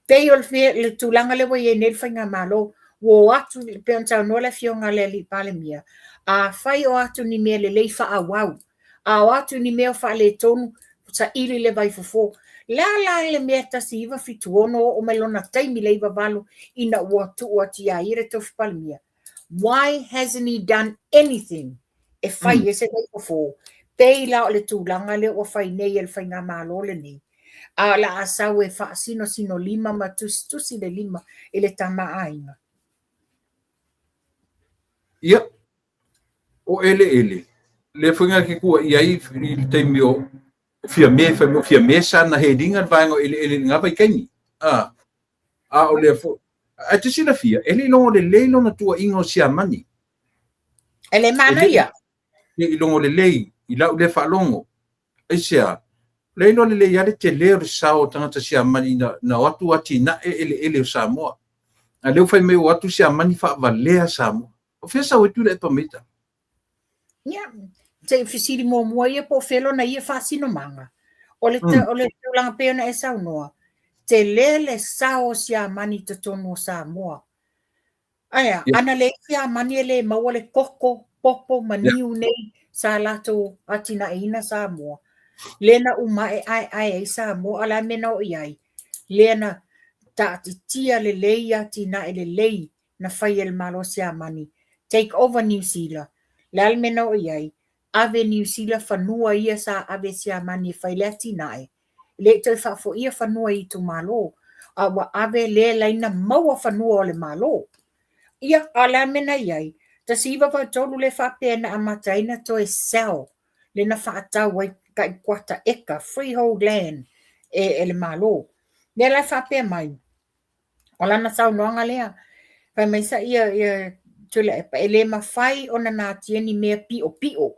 pei o le tulaga lea ua i ai nei le faigamalo, ua o atu, pei ona saunoa le Afioga i le Alii Palemia, afai o atu ni mea lelei faaauau, a o atu ni mea o faaletonu, saili le vaifofo. Le a la le mea 1976 oo mai lona taimi le 98 ina ua tuu atu ia ia le tofi Palemia? Why hasn't he done anything e fai e se vaifofo? Pei la o le tulaga lea ua fai nei e le faigamalo lenei. A o le a sau e faasinosino lima ma tusitusi le lima i le Tama a Aiga. Ia, o eleele, lea foi na ke tuuaia ai i le taimi o Fiame, fai mai o Fiame sa na heliga le vaega o eleele i lena vaitaimi. A o lea foi, ae te silafia, e le i logo lelei lona tuuaiga o Siamani. E le manaia. E le i logo lelei i lau lea faalogo. Aisea, le iloa lelei lava le tele o le sao o tagata Siamani na o atu atinae eleele o Samoa. A lea ua fai mai o atu Siamani faavalea Samoa. O fea sau ai Tuilaepa ma ia tala? Ia, se i fesili muamua ia po o fea lona ia faasinomaga. O le, o le tulaga pei ona e saunoa, tele le sao o Siamani i totonu o Samoa. Ae a, ana leai Siamani e le maua le koko, popo ma niu nei sa latou atinaeina Samoa. Lea na uma ae aeae ai Samoa, a o le a le mea na oo i ai? Lea na taatitia lelei atinae lelei na fai e le Malo o Siamani, take over Niu Sila. Le a le mea na oo i ai? Ave Niu Sila fanua ia sa ave e Siamani e fai le atinae. E le i toe faafoia fanua i itumalo, a ua ave lea laina maua fanua o le Malo. Ia, a o le a le mea na i ai? 1983 lea faapea na amata ai na toe sell le na faatau ai tai kuata eka, freehold land e le Malo. Lea la e faapea mai, o lana saunoaga lea, fai mai sa ia Tuilaepa, e le mafai ona natia ni mea piopio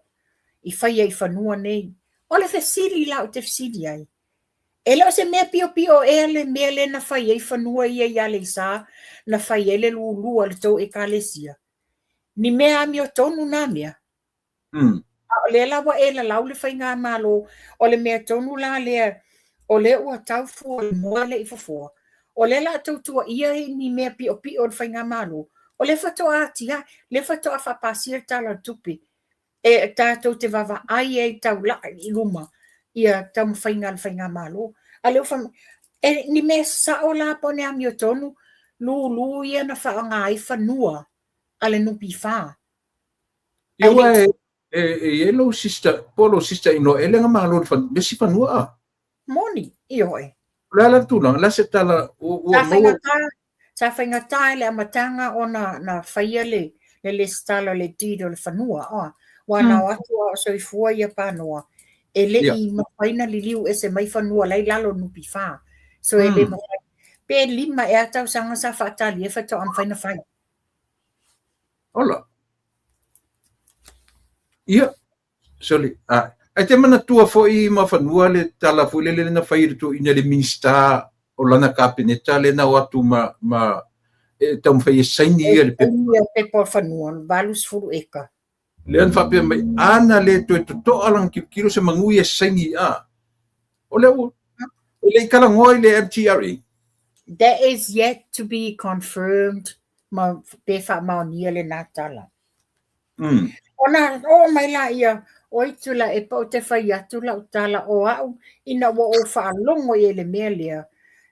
i faia i fanua nei. O le fesili la ou te fesili ai, e le o se mea piopio ea le mea lea na fai ai fanua ia i Aleisa, na fai ai le lulua o le tou ekalesia? Ni mea amiotonu na mea. A o lea la ua e lalau le faigamalo, o le mea tonu la lea, o lea ua tau fua o le moa e le i fofoa, o lea o le a tautuaia ai ni mea piopio o le faigamalo, o lea faatoa atiae, lea faatoa faapasia le Tala o le Tupe e tatou te vaavaai ai taulai i luma ia taumafaiga a le faigamalo. A o lea ua fai mai, e ni mea sao la po o ni amiotonu lulu ia na faaaoga ai fanua a le NPF. Ia aua e e i ai lou sister, po o lou sister in law ea lea na malo i le isi fanua a? Moni, ioe. O le a la le tulaga, o le a se tala ua maua? Sa faigata i le amataga ona na faia le le lesitala o le deed o le fanua, aua na o atu a o soifua ia Panoa, e le i mafai ona liliu ese mai fanua la e i lalo o le NPF. So e le mafai, pe 5 ea tausaga sa faatali ai faatoa mafai ona fai. Ola. Ia, sorry. Ah, ai te manatua foi ma fanua le tala foi lele na fai e le toeaina le Minista o lana Kapeneta lea na o atu ma, ma e taumafai e saini ia le pepa. Saini ia pepa o fanua, 80 eka. Lea na faapea mai, a na le toe totoa lana tilotilo se manu ia e saini a. O lea ua, e le i talanoa i le MTRA. That is yet to be confirmed ma pe faamaonia lena tala. Ona oo mai laia, Oi Tuilaepa ou te fai atu lau tala o au ina ua ou faalogo i ai i le mea lea,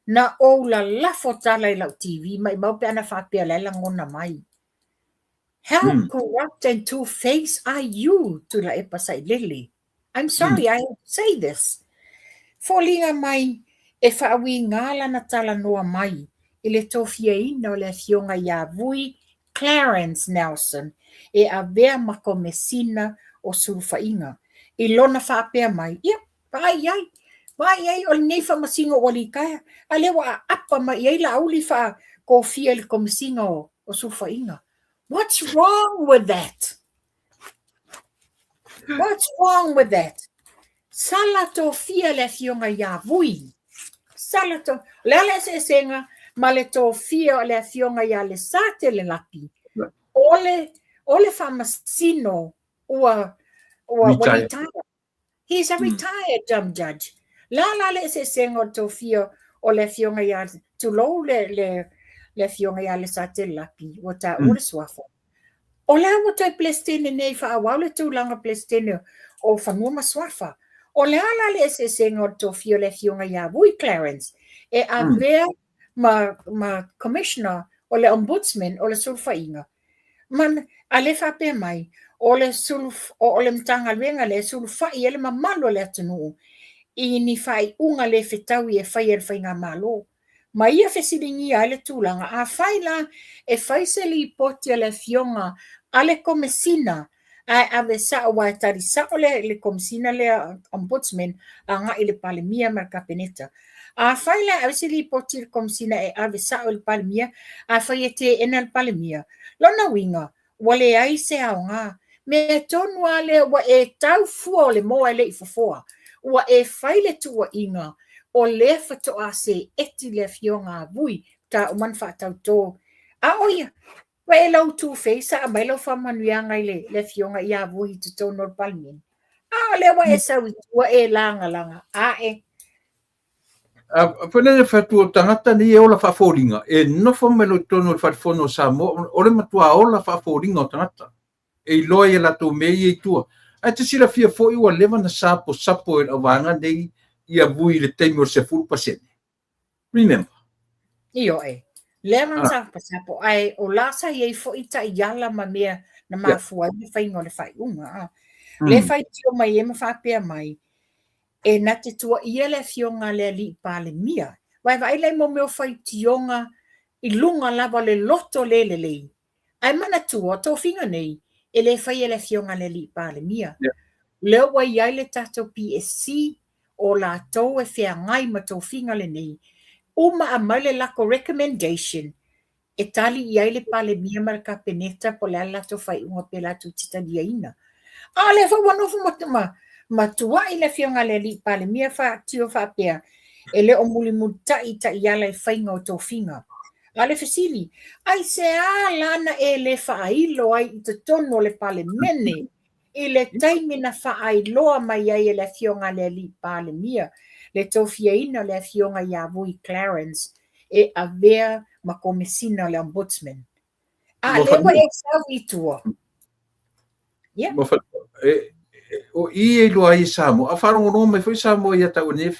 na ou lalafo tala i lau TV, maimau pe ana faapea o la e lagona mai. How corrupt and two-faced are you, Tuilaepa Sailele? I'm sorry, I have to say this. Foliga mai e faauiga lana talanoa mai i le tofiaina o le afioga ia Vui Clarence Nelson e avea ma Komesina o Sulufaiga. I lona faapea mai, ia, vaai i ai, vaai i ai o lenei faamasino ua litaea, a lea ua aapa mai i ai Laauli faatofia i le Komesina o Sulufaiga. What's wrong with that? What's wrong with that? Sala tofia le afioga ia Vui. Sala to... O le a le eseesega ma le tofia o le afioga ia Lesatele Lapi. O le, o le faamasino ua, ua, ua retire. He is a retired judge. Le a la le eseesega o le tofia o le afioga ia, tulou le, le, le afioga ia Lesatele Lapi, ua taua le suafa. O le a ua toe Peresetene nei faaauau le tulaga Peresetene o Fanua ma Suafa? O le a la le eseesega o le tofia o le afioga ia Vui Clarence e avea ma, ma Commissioner o le Ombudsman o le Sulufaiga? Ma, a lea faapea mai, o le, sulu, o le Matagaluega lea e sulufai ai le mamalu o le atunuu i ni faaiuga le fetaui e faia e le Faigamalo. Ma ia fesiligia ai le tulaga, afai la e fai se lipoti a le afioga a le Komesina ae ave sao aua e tali sao le, le Komesina lea Ombudsman agai i le Palemia ma le Kapeneta. Afai la e ave se lipoti i le Komesina e ave sao i le Palemia, afai e teena le Palemia, lona uiga, ua leai se aoga. Mea tonu lava lea ua e tau fua o le moa e le i fofoa, ua e fai le tuuaiga o lea faatoa seeti le afioga a Vui ta uma ona faatautō. A o ia, ua e lau two face a aumai lau faamanuiaga i le, le afioga ia Vui i totonu o le Palemene. A o lea ua e sau i tua e lagalaga ae. Foi lea fai atu o tagata nei e ola faafoliga, e nofo mai loa i totonu o le Fale Fono o Samoa, o le matua ola faafoliga o tagata. E iloa i a latou mea ia i tua. Ae te silafia foi ua leva ona saposapo e le auvaega nei ia Vui i le taimi o le 10%. Remember? Ioe. Leva ona saposapo, ae o la sa i ai foi taiala ma mea na mafua ai le faiga o le faaiuga. Le faitio mai ai ma faapea mai, E na te tuuaia le afioga a le alii Palemia. Aua e vaai la i mo mea o faitioga i luga lava o le loto le lelei. Ae manatua, o tofiga nei, e le faia e le afioga a le alii Palemia. O lea ua i ai le tatou PSC, o latou e feagai ma tofiga lenei, uma aumai le lako recommendation, e tali i ai le Palemia ma le Kapeneta po o le a le latou faaiuga pe latou te taliaina. A o lea foi ua nofo ma, ma, ma tuai le afioga a le alii Palemia faatio faapea e le o mulimulitai taiala i faiga o tofiga. A o le fesili, aisea la na e le faailo ai i totonu o le Palemene i le taimi na faailoa mai ai e le Afioga a le Alii Palemia le tofiaina o le Afioga ia Vui Clarence e avea ma Komesina o le Ombudsman? A lea ua e sau i tua. Ia. O i e iloa ai e Samoa, a faalogologo mai foi Samoa ia te au nei,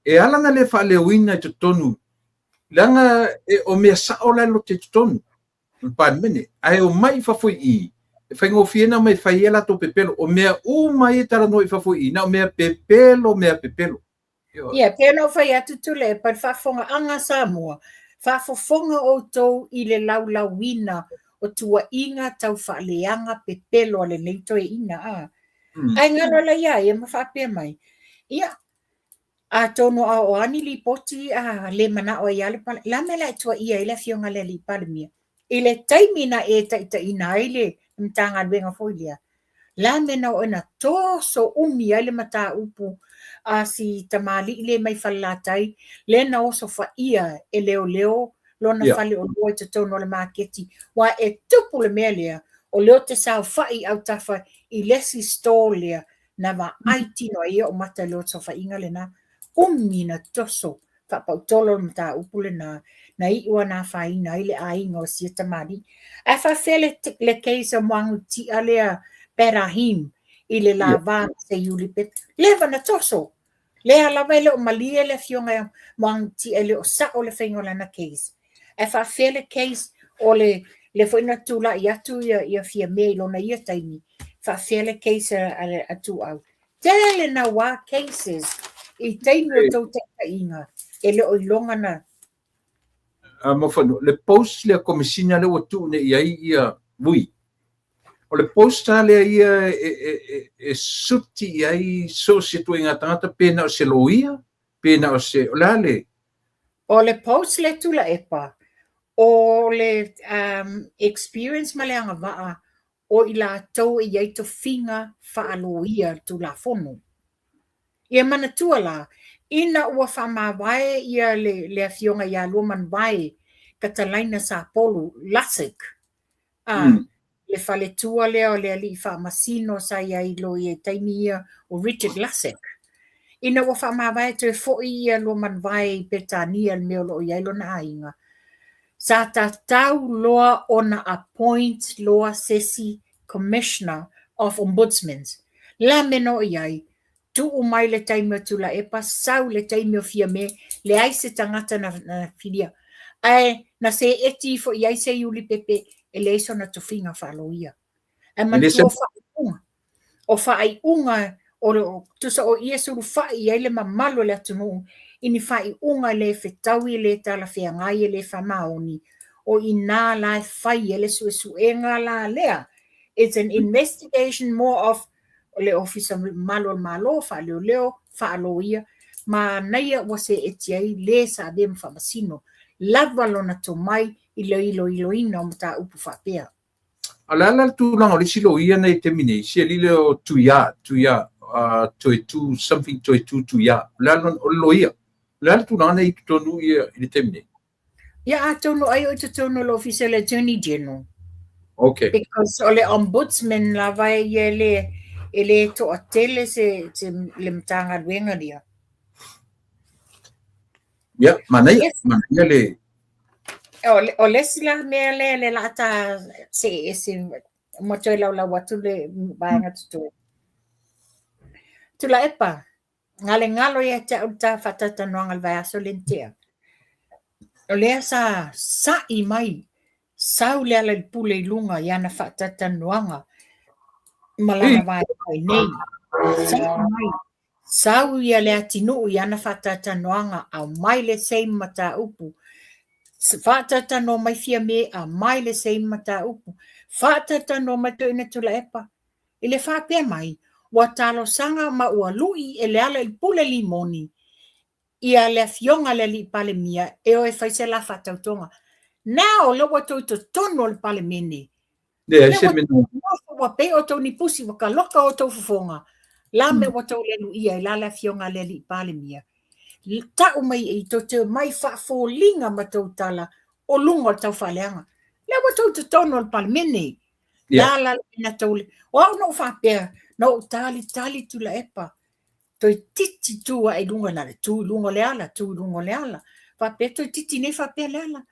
e ala ona le faaleoina i totonu, leaga o mea sao la e lote i totonu o le Palemene, ae omai i fafo i i, e faigofie ona omai e fai ai a latou pepelo. O mea uma ia e talanoa i fafo i i, na o mea pepelo, mea pepelo. Ia, pei ona ou fai atu Tuilaepa, i le faafofogaaga a Samoa, faafofoga outou i le laulauina o tuuaiga tau faaleaga pepelo a lenei toeaina, a. Ae galo la ia ia ma faapea mai, ia, atonu a o a ni lipoti a le manao ai lava le Palemia, o le a le mea o le a e tuuaia ai le Afioga i le Alii Palemia? I le taimi na e taitaiina ai le Matagaluega foi lea, le a le mea na oo ina toso umi ai le mataupu a si tamalii lea mai Falelatai, lea na osofaia e leoleo lona faleoloa i totonu o le maketi, aua e tupu le mea lea, o lea ou te saofai i autafa i le isi store lea na vaai tino ai ou mata i le osofaiga lena, umi na toso faapautolo le mataupu lena, na iu lava ina afaina ai le aiga o sia tamalii. Ae faafefea le case o Muagututia lea Berahim i le lava ma Seiuli Pepe? Leva na toso. Lea lava e le o malie le afioga ia Muagututia e le o sao le faiga o lana case. Ae faafefea le case o le lea foi na tulai atu ia Fiame i lona ia taimi, faafefea le case a Tuuau? Tele naua cases i taimi o tou taitaiga e le o iloga na. A Muafanua, le post lea Komesina lea ua tuu nei i ai ia Vui, o le post lava lea ia e suti i ai so o se ituaiga tagata pe na o se loia, pe na o se, o le a le... O le post lea Tuilaepa, o le experience ma le agavaa o i latou e i ai tofiga faaloia Tulafono. Ia manatua la, ina ua faamavae ia le Afioga ia Luamanuvao Katalaina Sapolu Lussick, a, le faletua lea o le alii faamasino sa i ai loia i taimi ia o Richard Lussick. Ina ua faamavae toe foi ia Luamanuvao i Peretania i le mea o lo o i ai lona aiga, Sa tatau loa ona appoint loa sesi Commissioner of Ombudsmans. Le a mea na oo i ai? Tuu mai le taimi o Tuilaepa, sau le taimi o Fiame, leai se tagata na filia. Ae na seeti ifo i ai Seiuli Pepe e leai sona tofiga faaloia. Ae manatua o faaiuga, o faaiuga o tusa o ia e sulufai i ai le mamalu o le atunuu i ni faaiuga le fetaui, e le talafeagai, e le faamaoni, o i ina la e fai ai le suesuega la lea. It's an investigation more of le Ofisa Malu o le Malo, faaleoleo, faaloia, manaia ua seeti ai le sa avea ma faamasino, lava lona tomai i le iloiloina o mataupu faapea. A o le a la le tulaga o le isi loia nei i le taimi nei, si alii lea o Tuia, Tuia, Toetu, something Toetu Tuia, o le a o le loia. O le a le tulaga nei i totonu ia i le taimi nei? Ia atonu ai o i totonu o le Ofisa o le Attorney General. Okay. Because o le Ombudsman lava ia e le toatele se le Matagaluega lea. Ia, manaia, yes. Manaia le... O le isi la mea lea le la ta see ese ma toe laulau atu le vaega totoe. Tuilaepa, galengalo ia te au le ta faatalatalanoaga i le vaiaso lea na tea. O lea sa sa'i mai, sau Lealailepule i luga i ana faatalatalanoaga ma lana vaega i nei. Sa'i mai, Sau ia Leatinuu i ana faatalatalanoaga, aumai le same mataupu. Faatalatalanoa mai Fiame, aumai le same mataupu. Faatalatalanoa mai Toeaina Tuilaepa. I le faapea mai, ua talosaga ma ua lui e Lealailepule Limoni ia le Afioga i le Alii Palemia e o e fai se la faatautoga. Now, o lea ua outou i totonu o le Palemene, Leai se mea. Ua pei outou ni pusi, ua kaloka outou fofoga. La mea ua tou le luia ai la le afioga a le Alii Palemia. Tau mai i tou te omai faafoliga ma tou tala, O luga o le taufaaleaga. Lea ua tou i totonu o le Palemene. Le a la le mea na tou le... O au na ou faapea, na ou talitali Tuilaepa, toeitiiti tu ae i luga, na o le tu i luga o Leala, tu i luga o Leala. Faapea toeitiiti nei faapea Leala.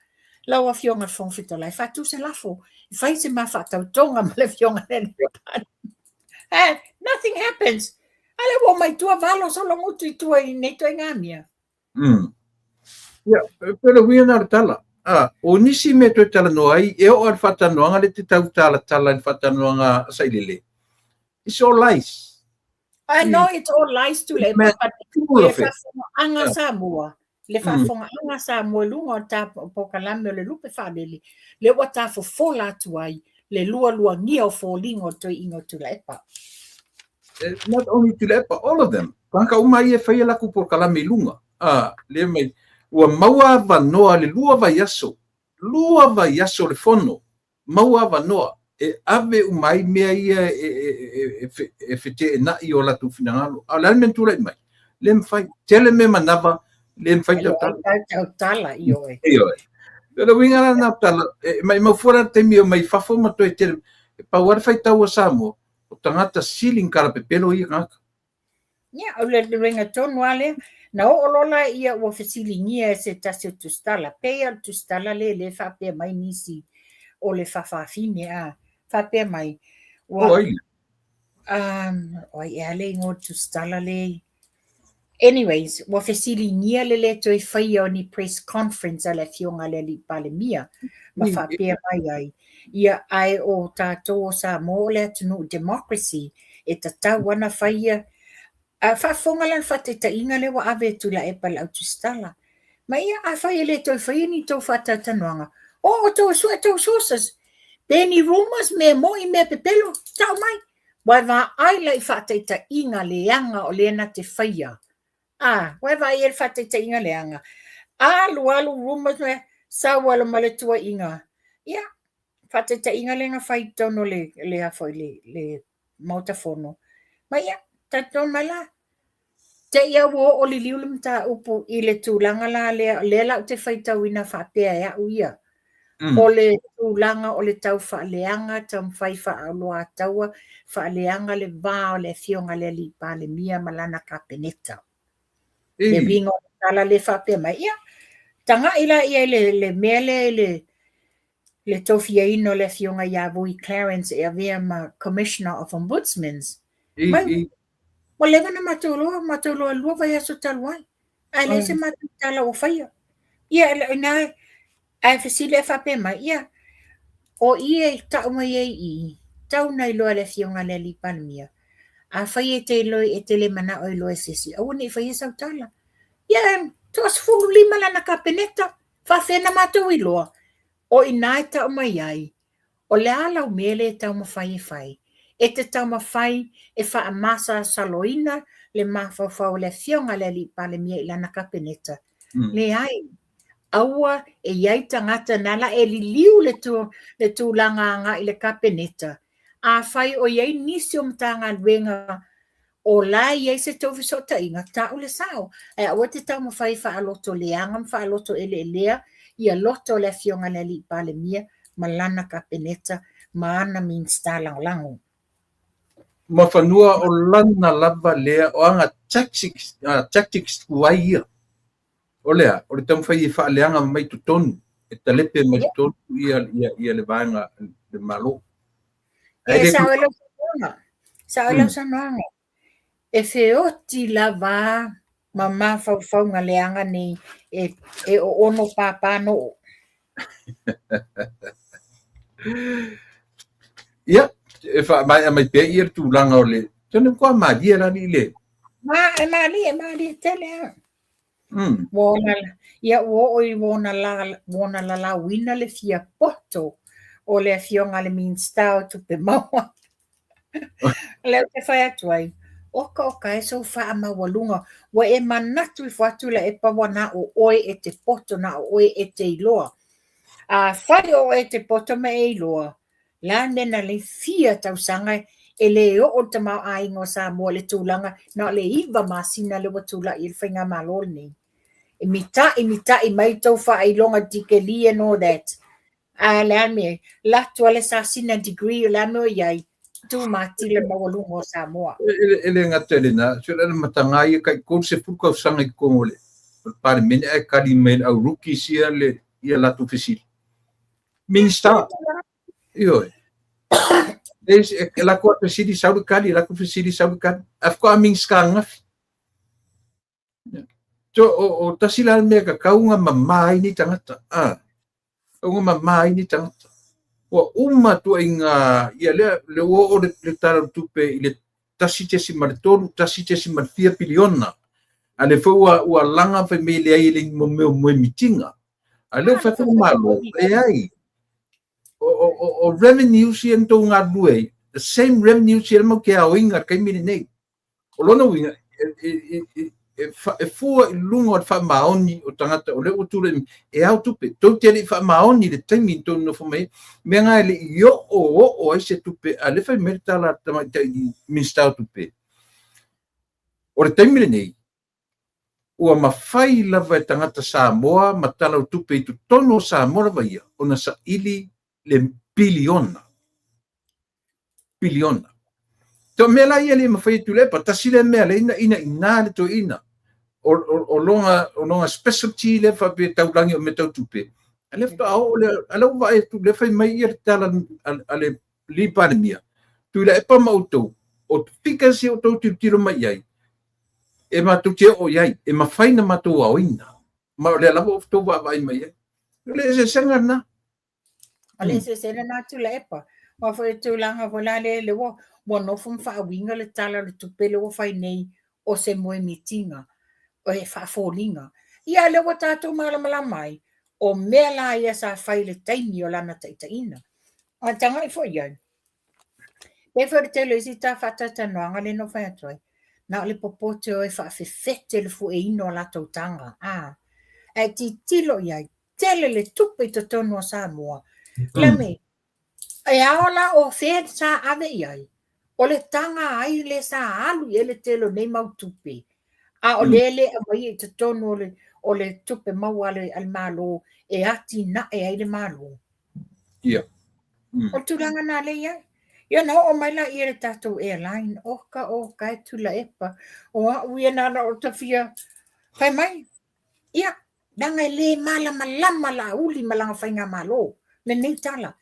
Lau Afioga i le Fofoga Fetalai, faatu se lafo, e fai se ma faatautoga ma le Afioga i le Palemia. Nothing happens. A lea ua omai i tua valo sologutu i tua i nei ituaiga mea. Ia, e pei o le uiga lena o le tala. A, o nisi mea e toe talanoa ai, e oo lava i le faatalanoaga lea e te tau talatala i le faatalanoaga a Sailele. It's all lies. I know it's all lies Tuilaepa, but le faafofogaaga a Samoa, le faafofogaaga a Samoa i luga o le ta polokalame o le lupe faalele, lea ua ta fofola atu ai le lualuagia o foliga o le toeaina o Tuilaepa. Not only Tuilaepa, all of them. Tagata uma ia e fai a latou polokalame i luga. A, lea mai, ua maua avanoa le 2 vaiaso, 2 vaiaso le fono, maua avanoa e ave uma ai mea ia e feteenai o latou finagalo. A o le a le mea na tulai mai? Le mafai. Tele mea manava, le mafai tautala. Tautala, ioe. Ioe. O le uiga la lena o tala, e maimau fua la le taimi e omai fafo ma toe tele, e pau lava le faitau a Samoa, o tagata sili na talapepelo ia tagata. Ia, o le uiga tonu lava lea. Na oo loa la ia ua fesiligia e se tasi o tusitala, pei lava o le tusitala lea lea e faapea mai nisi o le faafafine, a, faapea mai, ua, O ai lea? O ai ea le igoa o le tusitala lea? Anyways, ua fesiligia le le toe faia o ni press conference a le Afioga i le Alii Palemia ma faapea mai ai, ia, ae o tatou o Samoa o le atunuu democracy, e tatau lava ona faia. A faafofoga la i le faataitaiga lea ua ave e Tuilaepa i le au tusitala. Ma ia, afai e le toe faia ni tou faatalatalanoaga, o outou e sue tou sources, pe ni rumours, mea moi, mea pepelo, tau mai. Ua e vaai la i faataitaiga leaga o lea na te faia. A, ua e vaai i le faataitaiga leaga. Alu alu rumours, sau alo ma le tuuaiga. Ia, faataitaiga lea na fai i totonu o le, le, a foi, le, le Maota Fono. Ma ia, talitonu mai la, te i a ua oo liliu le mataupu i le tulaga la lea, lea la ou te faitauina faapea e au ia. O le tulaga o le tau faaleaga, taumafai faaoloataua, faaleaga le va o le Afioga i le Alii Palemia ma lana Kapeneta. Le uiga o le tala lea faapea mai, ia, tagai la ia i le, le mea lea i le, le tofiaina o le Afioga ia Vui Clarence e avea ma Commissioner of Ombudsmans. Mai, ua leva ona matou iloa, matou iloa i le 2 vaiaso talu ai, ae leai se matou tala ua faia. Ia, ina, ae fesili ae faapea mai, ia, o i e tau mai ai i i, tau na iloa e le Afioga i le Alii Palemia, afai e te iloa, e te le manao e iloa e se isi, aua ne i faia sau tala. Ia, e toa 15 lana Kapeneta, faafefea na matou iloa, o i ina e tau mai ai, O le a lau mea lea e taumafai e fai? E te taumafai e faamasalosaloina le mafaufau o le Afioga i le Alii Palemia i lana Kapeneta? Leai. Aua e i ai tagata na la e liliu le, tu, le tulaga agai i le Kapeneta. Afai o i ai nisi o Matagaluega o la e i ai se tou fesootaiga, tau le sao, ae aua te taumafai e faaloto leaga ma faaloto eleelea ia loto o le Afioga i le Alii Palemia ma lana Kapeneta ma ana Minisita Lagolago. Ma fanua o lana lava lea o ana tactics, tactics tuai ia. O lea, o le taumafai e faaleaga mai totonu, e talepe mai totonu ia, ia, ia le vaega le Malo. E sao ai lau saunoaga, sao ai lau saunoaga. E feoti lava ma mafaufauga leaga nei e, e oono pāpā noo. Ia, e faamaea mai pea ia le tulaga o le... Tene kua malie la ni le. Ma, e malie, e malie tele a. Ua ona, ia ua oo i ua ona, ua ona lalauina le fia poto o le Afioga i le Minisita o Tupe Maua. O lea ou te fai atu ai, oka oka e sou faamaualuga, ua e manatu ifo atu Tuilaepa ua na o oe e te poto, na o oe e te iloa. Afai o oe e te poto ma e iloa, la mea na lei fia tausaga e le oo le tamaoaiga o Samoa i le tulaga na o le 9 masina lea ua tulai ai le faigamalo lenei. E mita'i mita'i mai tou faailoga dikeli and all that. A le a le mea, alu atu lava le sasina degree o le a le mea o i ai, tu matila le maualuga o Samoa. E le gata i lena, se o le mataga ia tai 30 tausaga i totonu o le Palemene ae tali mai e le au rookies ia le ia latou fesili. Minista, ioe. E latou fesili sau le tali, latou fesili sau le tali. Ae faatoa Minista ananafi. So, o tasi la le mea tatau ona mama ai nei tagata. A, tatau ona mama ai nei tagata. Ua uma ituaiga, ia lea, lea ua oo le Tala o le Tupe i le 1.3, 1. fia piliona. A lea foi ua laga fai mai e leai e le mo mea o moemitiga. A lea ua fai atu le Malo, leai. O revenues ia na tou galulue ai, the same revenues ia matou te aoina i le taimi lenei. O lona uiga, e fua i luga o le faamaoni o tagata o lea ua tulai mai, e ao tupe. Tou te le i faamaoni i le taimi na tou nonofo mai ai. Mea na e le i oo oo ai se tupe, a o lea e fai mai le tala a le tamaitai Minisita o Tupe, o le taimi lenei, ua mafai lava e tagata Samoa ma tala o tupe i totonu o Samoa lava ia ona saili le piliona. Piliona. So mea la ia le mafai e Tuilaepa, tasi lea mea lea ina ina ina le toeaina. O lona specialty lea faapea taulagi o mea tau tupe. A lea faatoa oo lea, a lea ua vaai atu, lea fai mai ia le tala a le alii Palemia, Tuilaepa ma outou, o figures ia outou tilotilo mai i ai, e matou te oo i ai, e mafai na matou aoina. Ma o lea lava ua outou vaavaai mai ai. O le eseesega lena. O le eseesega lena Tuilaepa. Aua foi o tulaga foi la lea ua nofo ma faauiga le Tala o le Tupe lea ua fai nei o se moemitiga e faafoliga. Ia lea ua tatou malamalama ai, o mea la ia sa fai i le taimi o lana taitaiga. A tagai foi i ai, pei foi o le tele o isi ta faatalatalanoaga lea na ou fai atu ai, na o le popote o e faafefete le fueina o latou taga, a. Ae tilotilo i ai, tele le tupe i totonu o Samoa. Lame, e ao la o fea sa ave i ai, o le taga ai le sa alu i ai le tele o nei mau tupe, a o lea le aumaia i totonu o le tupe maua a le Malo e atinae ai le Malo. O le tulaga na lea i ai. Ia na oo mai la ia le tatou airline, oka oka e Tuilaepa, o au ia na ona ou tafia, fai mai, ia, leaga e le malamalama Laauli ma lana faigamalo, lenei tala.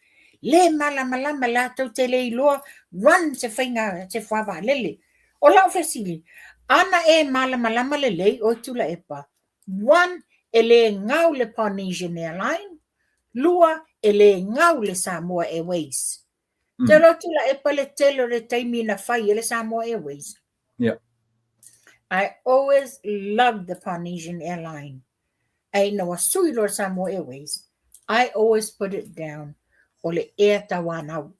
Le malamalama latou te le iloa run se faiga se vaalele. O lau fesili, ana e malamalama lelei oe Tuilaepa, one, e le gau le Polynesian Airline, lua, e le gau le Samoa Airways. Te iloa Tuilaepa le tele o le taimi na fai e le Samoa Airways. I always loved the Polynesian Airline. Ae ina ua sui loa le Samoa Airways, I always put it down o le Air Tauanau.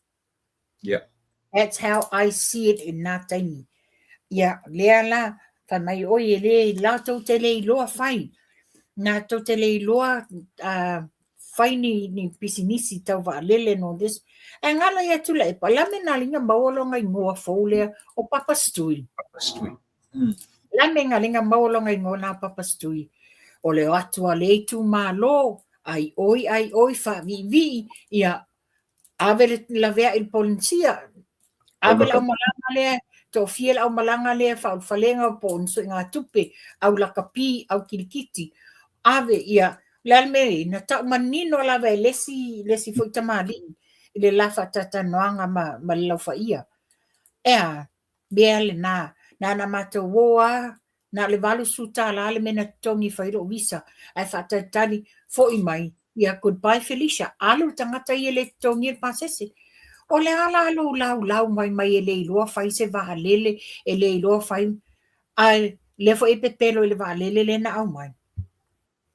That's how I see it in nā taimi. Ia, lea la, fai mai oi e le latou te le iloa fai. Latou te le iloa fai ni pisinisi tau vaalele and all this. Ae galo ia Tuilaepa, la me nā linga maua longa igoa fou lea o Papa Stui. Papa Stui. La me ngā linga maua longa igoa nā Papa Stui. O le o atu a le itumalo, ai oi, ai oi, whaaviivii, ia ave le lavea i le Polynesia, ave le aumalaga lea, toafia le aumalaga lea faaulufalega po o ni suegatupe, au lakapi, au kilikiti, ave ia, o le a le mea e i ai, na tau manino lava e le isi foi tamalii i le la faatalatalanoaga ma le laufaia. E a, mea lena, na ona matou o lava, na o le $80 le mea na totogi e fai lou visa, ae faatalitali foi mai, ia goodbye Felicia, alu le tagata ia e le totogia le pasese. O le a la lou laulau mai mai e le iloa fai se vaalele, e le iloa fai, ae lea foi e pepelo i le vaalele lea na aumai.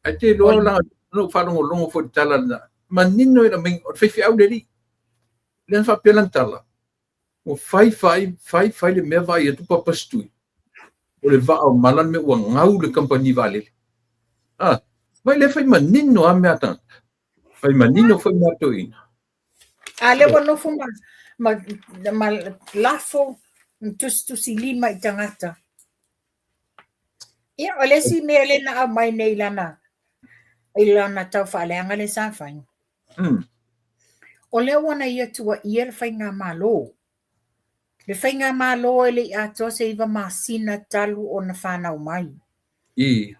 Ae te iloa la na ou faalogologo foi i le tala lena, manino i la mai, o le faifeau le alii. Lea na faapea lana tala, ua fai fai, fai fai le mea vaai atu Papa Stui. O le vaa o mala le mea ua gau le kamupani vaalele. Ah, vai lea fai manino a mea tagata. Fai manino foi mea toeaina. A lea ua nofo ma lafo ma tusitusi lima i tagata. Ia, o le isi mea lea na aumai nei i lana tau faaleaga lea sa fai. O lea ua na ia tuuaia le faigamalo. Le faigamalo e le i atoa se 9 masina talu ona fanau mai.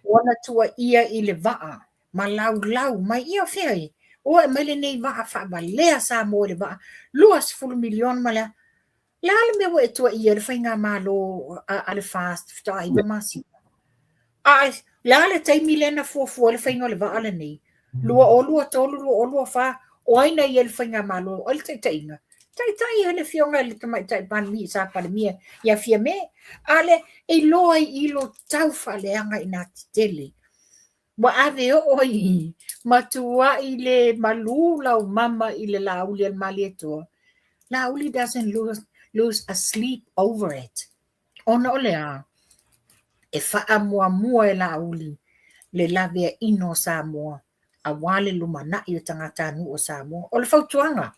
Ua na tuuaia i le vaa ma laulau mai. Ia o fea e? Ua e aumai lenei vaa faavalea Samoa i le vaa 20 miliona ma le a. Le a le mea ua e tuuaia ai le faigamalo a le FAST faatoa 9 masina? A le a le taimi lea na fuafua ai le faiga o le vaa lenei? 2023, 2024, o ai na i ai i le faigamalo? O ai le taitaiga? Taitai ai le afioga i le Tamaitai Palemia, sa Palemia ia Fiame. A lea e iloa ai i lo tau faaleaga ina tetele. Ua ave oo ai i matuai le malu lau mama i le Laauli a le Malietoa. Laauli doesn't lose a sleep over it. Ona o le a? E faamuamua e Laauli le laveaiina o Samoa aua le lumanai o tagatanuu o Samoa. O le fautuaga,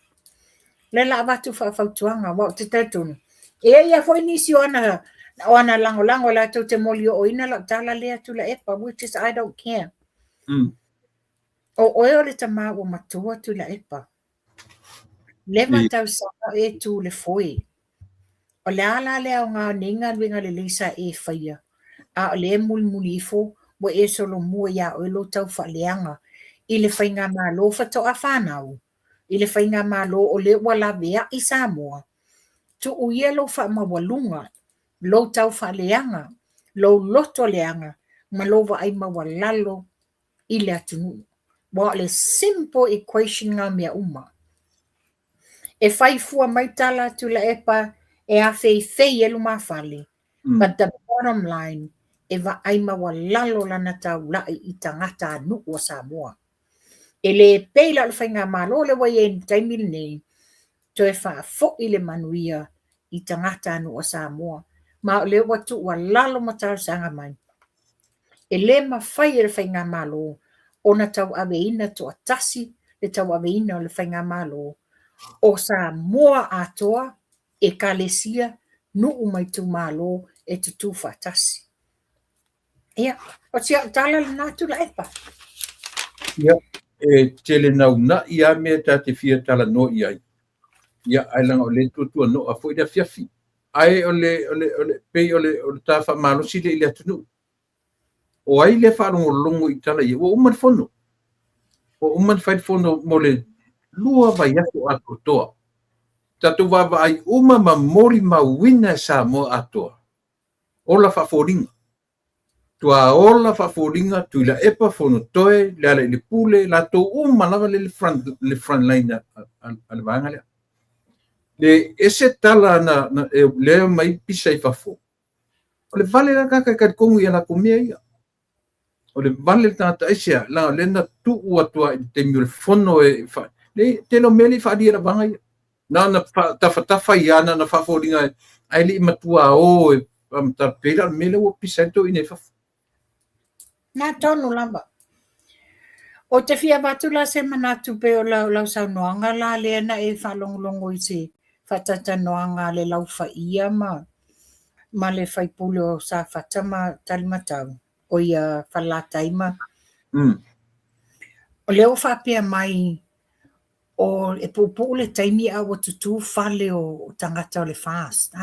lea la avatu faafautuaga, aua ou te talitonu, e i ai lava foi nisi o ana lagolago latou te moliooina lau tala lea Tuilaepa, which is I don't care. O oe o le tama ua matua Tuilaepa. Leva tausaga o e tu i le foe. O le a la le aoga o nei galuega lelei sa e faia, a o lea e mulimuli ifo ua e solomua ia oe lou taufaaleaga i le faigamalo faatoa fanau, i le faigamalo o lea ua laveai Samoa. Tuu ia lou faamaualuga, lou taufaaleaga, lou loto leaga ma lou vaai maualalo i le atunuu. Aua o le simple equation na o mea uma. E fai fua mai tala a Tuilaepa e afeifei ai lumafale, but the bottom line, e vaai maualalo lana taulai i tagatanuu o Samoa. E le pei la o le faigamalo lea ua i ai i le taimi lenei, toe faafoi le manuia i tagatanuu o Samoa. Ma o lea ua tuualalo ma talosaga mai. E le mafai e le faigamalo ona tauaveina toatasi le tauaveina o le faigamalo o Samoa atoa, ekalesia, nuu ma itumalo e tutū faatasi. Ia, o si au tala lena Tuilaepa. Ia, e tele naunai lava mea ta te fia talanoa i ai. Ia, ae leaga o lea e tuatuanoa foi le afiafi. Ae o le, o le, o le, pei o le, o le ta faamalosi lea i le atunuu. O ai lea e faalogologo i tala ia? Ua uma le fono. Ua uma ona fai le fono mo le 2 vaiaso atoatoa. Tatou vaavaai uma ma molimauina e Samoa atoa. Ola faafoliga. Tuaola faafoliga, Tuilaepa, Fonotoe, Lealailepule, latou uma lava le front line a le vaega lea. Le ese tala na lea mai pisa i fafo. O le vale la tagata e talitonu i a latou mea ia. O le vale le tagata aisea, leaga o lea na tuu atu lava i le taimi o le fono e le tele o mea le i faaalia e le vaega ia. Na ona tafatafa ai lava, na ona faafoliga ae le i matua o e pei la o le mea lea ua pisa ai le toeaina i fafo. Na tonu lava. Ou te fia avatu la se manatu pei o lau saunoaga la lea na e faalogologo i se faatalatalanoaga a le Laufaia ma le sui usufono o Safata ma Talimatau, o ia Falelatai ma... O lea ua faapea mai o e puupuu le taimi a ua tutū fale o tagata o le FAST.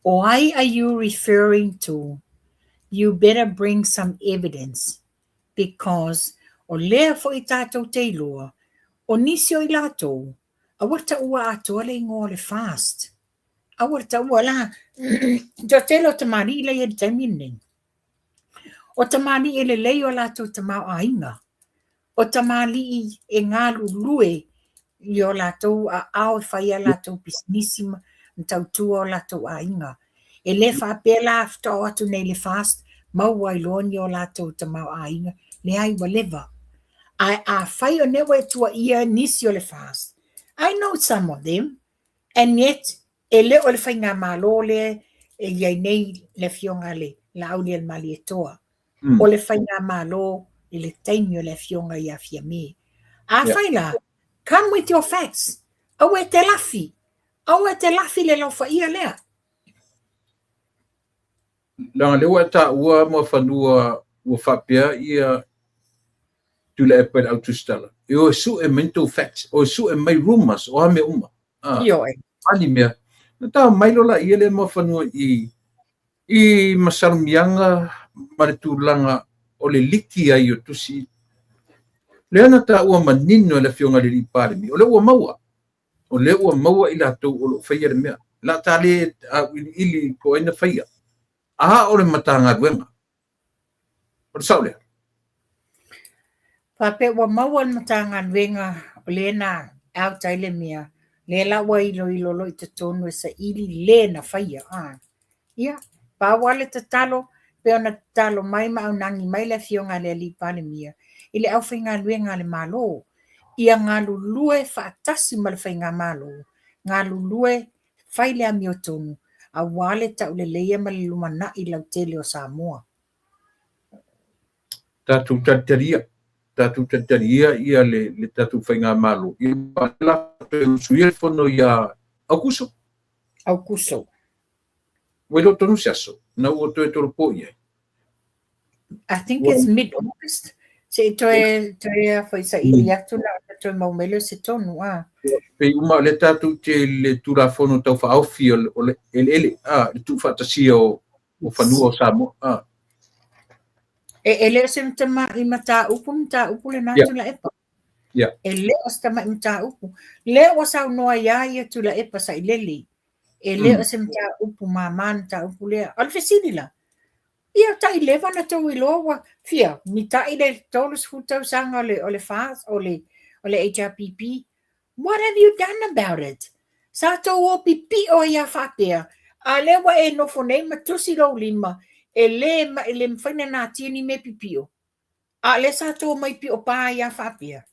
O ai are you referring to? You better bring some evidence because o lea foi tatou te iloa o nisi o i latou aua le taua atoa le igoa o le FAST. Aua le taua la. Toatele o tamalii la e i ai i le taimi lenei. O tamalii e lelei o latou tamaoaiga. O tamalii e galulue i o latou aao e fai a latou pisinisi ma tautua o latou aiga. E le faapea la faatoa o atu nei i le FAST maua ai loa ni o latou tamaoaiga. Leai, ua leva. Ae afai o lea ua e tuuaia nisi o le FAST, I know some of them and yet e le o le faigamalo lea e i ai nei le afioga i le Laaulialemalietoa. O le faigamalo i le taimi o le afioga ia Fiame. Afai la, come with your facts. Aua e te lafi. Aua e te lafi le laufaia lea. Leaga lea ua e taua Muafanua ua faapea ia Tuilaepa i le au tusitala, e o e sue mai ni tou facts, o e sue mai rumors, o a mea uma. Ioe. A ni mea. Na tao mai loa laia lea Muafanua i i masalomiaga ma le tulaga o le liki ai o tusi. Lea na taua manino e le Afioga i le Alii Palemia, o lea ua maua. O lea ua maua i latou o lo o faia le mea. La ta le auiliili po o ai na faia. A o le Matagaluega. O le sao lea. Faapea ua maua le Matagaluega o lea na out ai le mea, lea la ua iloilo loa i totonu e saili le na faia. Ia, pau lava le tatalo, pei ona tatalo mai ma aunagi mai le Afioga a le Alii Palemia i le aufaigaluega a le Malo, ia galulue faatasi ma le Faigamalo, galulue fai le amiotonu, aua le tauleleia ma le lumanai lautele o Samoa. Tatou talitalia, tatou talitalia ia le tatou Faigamalo. Ia la toe usuia le fono ia Aukuso. Aukuso. Ua iloa tonu se aso na ua toe tolopo i ai. I think it's mid-August. Se i toe, toe a foi saili atu la ona toe mau mai lea o se tonu, a. Pei uma o lea tatou te le Tulafono Tau Faaofi o le eleele, a, le tuufaatasia o fanua o Samoa, a. E le o se tamai mataupu, mataupu lena Tuilaepa. E le o se tamai mataupu. Lea ua saunoa ai lava ia Tuilaepa sailele. E le o se mataupu māmā le mataupu lea. O le fesili la, ia tai leva ona tou iloa ua fia mitai le 30 tausaga o le FAS, o le HRPP. What have you done about it? Sa tou o pipio ai lava faapea, a lea ua e nofo nei ma tusi lou lima, e le mafai ona natia ni mea pipio. A o lea sa tou omai pio pa ai lava faapea.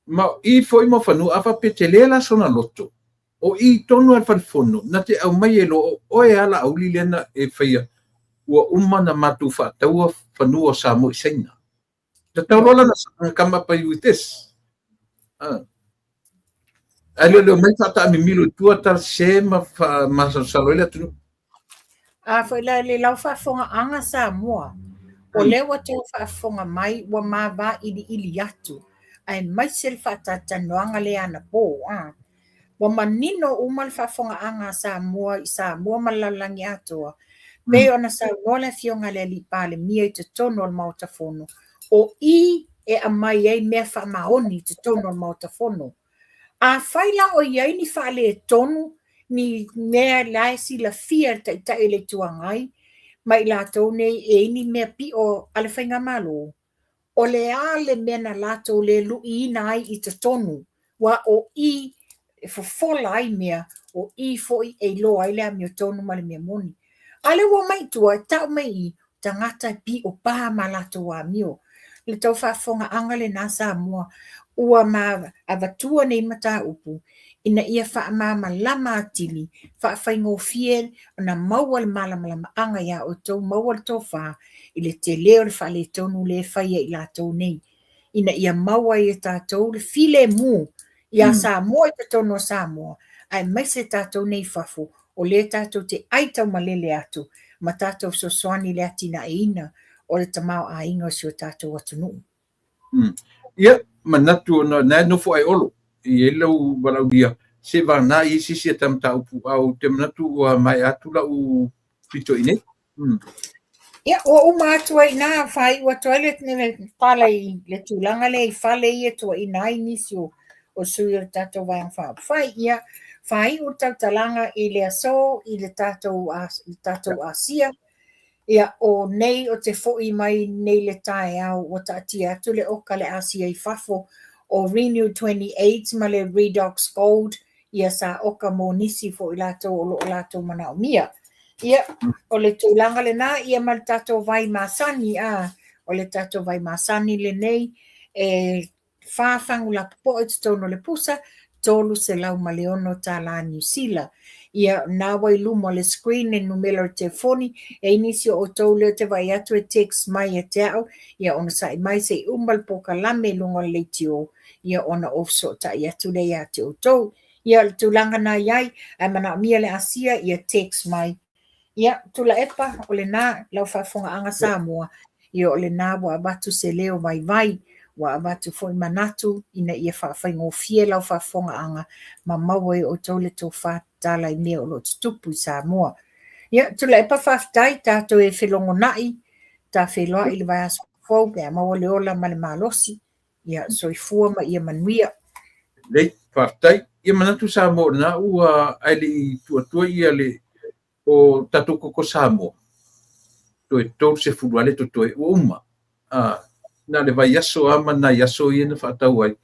Ma o i foi Muafanua, a faapea tele la sona loto, o i tonu a le fale fono, na te aumai e loa o oe a Laauli lea na e faia, ua uma na matou faataua fanua o Samoa i Saina. Tatau loa la na come up with this. Ae le o mai faataamimilo i tua tala sese ma faamasalosalo ai le atunuu. A foi la le lau faafofogaaga Samoa, o lea ua tou faafofoga mai ua mavailiili atu, aemaise le faatalatalanoaga lea anapo. Ua manino uma le faafofogaaga a Samoa i Samoa ma le lalolagi atoa, pei ona saunoa le Afioga a le Alii Palemia i totonu o le Maota Fono, o i e aumai ai mea faamaoni i totonu o le Maota Fono. Afai la o i ai ni faaletonu, ni mea la e silafia e le Taitai o le Itu Agai ma i latou nei e i ai ni mea pio a le Faigamalo, o le a le mea na latou le luiina ai i totonu, aua o i e fofola ai mea, o i foi e iloa ai le amiotonu ma le mea moni. A o lea ua omai i tua, e tau mai i i, tagata e pio pa ma latou amio. Le tou faafofogaaga lena Samoa, ua ma avatua nei mataupu ina ia faamalamalama atili, faafaigofie ona maua le malamalamaaga ia outou, maua le tofa i le tele o le faaletonu lea e fai e i latou nei, ina ia maua ai e tatou le filemu ia Samoa i totonu o Samoa, aemaise tatou nei i fafo, o lea tatou te ai taumalele atu ma tatou fesoasoani i le atinaeina o le tamaoaiga o si o tatou atunuu. Ia, manatu ona na e nofo ai Olo, e i ai lou valaaulia, se vagana i ai se isi ata mataupu, a ou te manatu ua maea atu lau pito i inei. Ia, ua uma atu ai i ina, faaiu atu ai le tala i le tulaga lea i fale ia e tuuaina ai nisi o sui o le tatou Vaega Faaupufai. Ia, faaiu le tautalaga i le aso i le tatou asia. Ia, o nei o te foi mai nei le taeao ua taatia atu le oka le asia i fafo o Renew 28 ma le Redox Gold, ia sa oka mo nisi foi latou o lo o latou manaomia. Ia, o le tulaga lena, ia ma le tatou vai masani, a, o le tatou vai masani lenei, e 4 fagu lapopoa i totonu o le pusa, $306 tālā Niu Sila. Ia, na ua i luma o le screen le numera o le telefoni, e i ai nisi o outou lea ou te vaai atu e text mai ia te au, ia onosai mai se i uma le polokalame i luga o le leitio, ia ona ou fesootai atu lea ia te outou. Ia, o le tulaga na i ai, ae manaomia le asia, ia text mai. Ia, Tuilaepa, o lena, lau faafofogaaga Samoa, ia o lena ua avatu se leo vaivai, ua avatu foi manatu ina ia faafaigofie lau faafofogaaga ma maua e outou le tofa tatala i mea o lo o tutupu i Samoa. Ia, Tuilaepa, faafetai, tatou e felogonai, ta feiloai i le vaiaso fou pe a maua le ola ma le malosi. Ia, soifua ma ia manuia. Lelei, faafetai. Ia manatu Samoa o lena ua ae le i tuu atua ia le o tatou koko Samoa, toe 30 lava le totoe ua uma. Na o le vaiaso lava ma nai aso ia na faatau ai.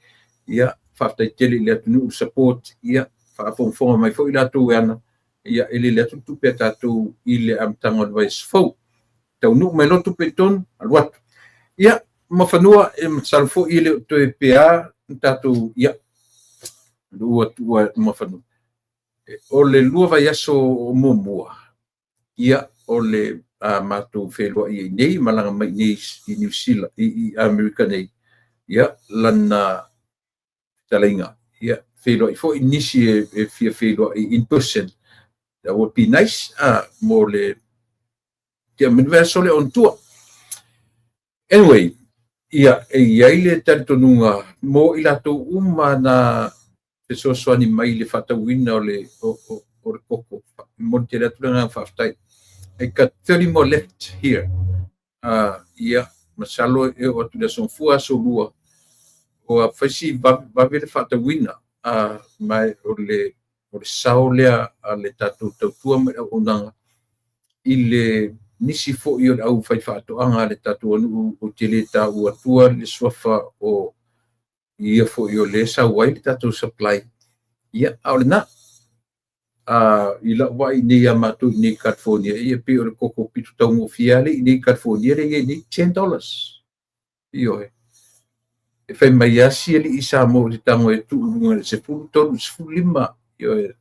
Ia, faafetai tele i le atunuu support, ia, faafogafoga mai foi latou e ana, ia, e lele atu le tupe a tatou i le amataga o le vaiaso fou. Taunuu mai loa tupe i totonu, alu atu. Ia, Muafanua, e masalo foi e le o toe pea tatou, ia, lua tua Muafanua. O le 2 vaiaso muamua, ia, o le matou feiloai ai nei, malaga mai nei i Niu Sila, i Amerika nei, ia, lana fetalaiga, ia, feiloai foi nisi e fia feiloai in person. That would be nice, mo le tea mai le vaiaso lea on tua. Anyway, ia, e i ai le talitonuga mo i latou uma na fesoasoani mai i le faatauina o le o le koko. Momoli tele atu le agaga faafetai. I got 30 more left here. Ia, masalo e oo atu i le aso Gafua, aso Lua, ua fai si vave le faatauina, ma o le sao lea a le tatou tautua ma le auaunaga i le nisi foi o le au faifaatoaga a le tatou atunuu. Ou te le taua atua le suafa o ia foi o le sau ai le tatou supply. Ia, a o lena, i lau vaai nei ia matou i nei i California, ia pei o le koko pito taugofie lava le i nei i California le i ai nei $10. Ioe. E fai mai lava si alii Samoa ou te tago e tuu i luga i le 13, 15, ioe,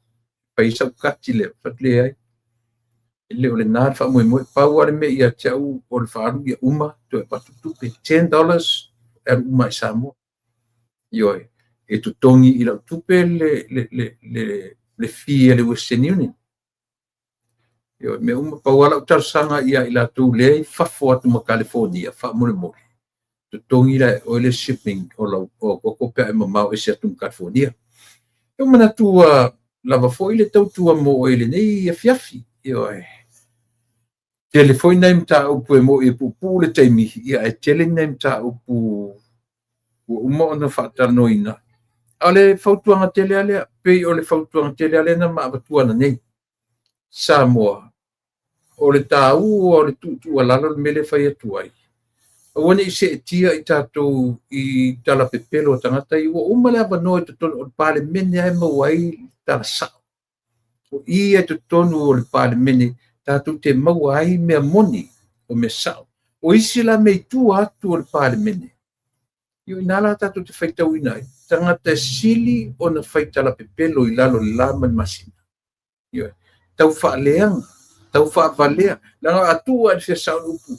fai sau kati lea, fai atu leai. E le o lena le faamoemoe, pau lava le mea ia te au o le faaalu ia uma, toe avatu tupe, $10 e alu uma i Samoa. Ioe, e totogi i lau tupe le fee a le Western Union. Ioe, mea uma, pau lava lau talosaga ia i latou lea i fafo atu ma California, faamolemole, totogi la e oe le shipping o lau koko pe a e mamao ese atu ma California. E manatu ua lava foi le tautua mo oe i lenei afiafi. Ioe. Tele foi nai mataupu e mo'i e puupuu le taimi, ia ae tele nai mataupu ua uma ona faatalanoaina. A o le fautuaga tele lava lea, pei o le fautuaga tele lava lea na ma avatua ananei. Samoa, o le taua o le tuutuualalo le mea lea e fai atu ai. Aua ne i seetia i tatou i talapepelo o tagata ia, ua uma le avanoa i totonu o le Palemene lava e maua ai tala sao. O i i totonu o le Palemene tatou te maua ai mea moni o mea sao. O isi la mea i tua atu o le Palemene, io ina la tatou te faitauina ai, tagata e sili ona fai talapepelo i lalo o le la ma le masina. Ioe, tau faaleaga, tau faavalea, leaga a tuu lava i le fia sao le upu,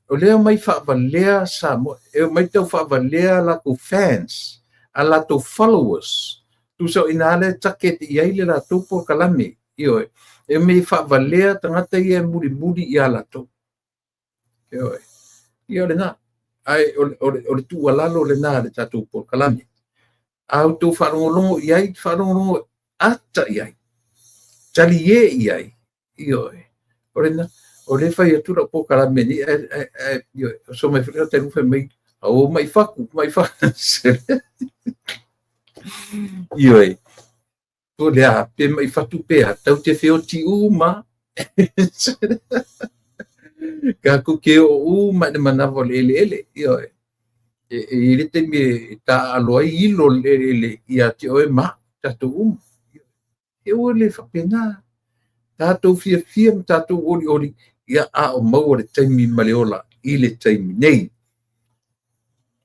o lea e omai faavalea Samoa, e omai tau faavalea latou fans, a latou followers, tusa o ina lea e target i ai le latou polokalame. Ioe, e omai faavalea tagata ia e mulimuli ia latou. Ioe, ia o lena. Ae o le tuualalo lena a le tatou polokalame. A outou faalogologo i ai, faalogologo ata i ai, talie i ai, ioe, o lena, o lea fai atu lau polokalame nei, ae ioe, so mai foi le tagata fai mai, o mai fatu, mai fatu. Ioe, po le a, pe mai fatu pe a, tau te feoti uma. Tatou te oo uma i le manawa o le eleele, ioe. E i ai le taimi e taaalo ai ilo le eleele ia te oe ma tatou uma. E ua le faapena. Tatou fiafia ma tatou olioli, ia a o maua le taimi ma le ola i le taimi nei.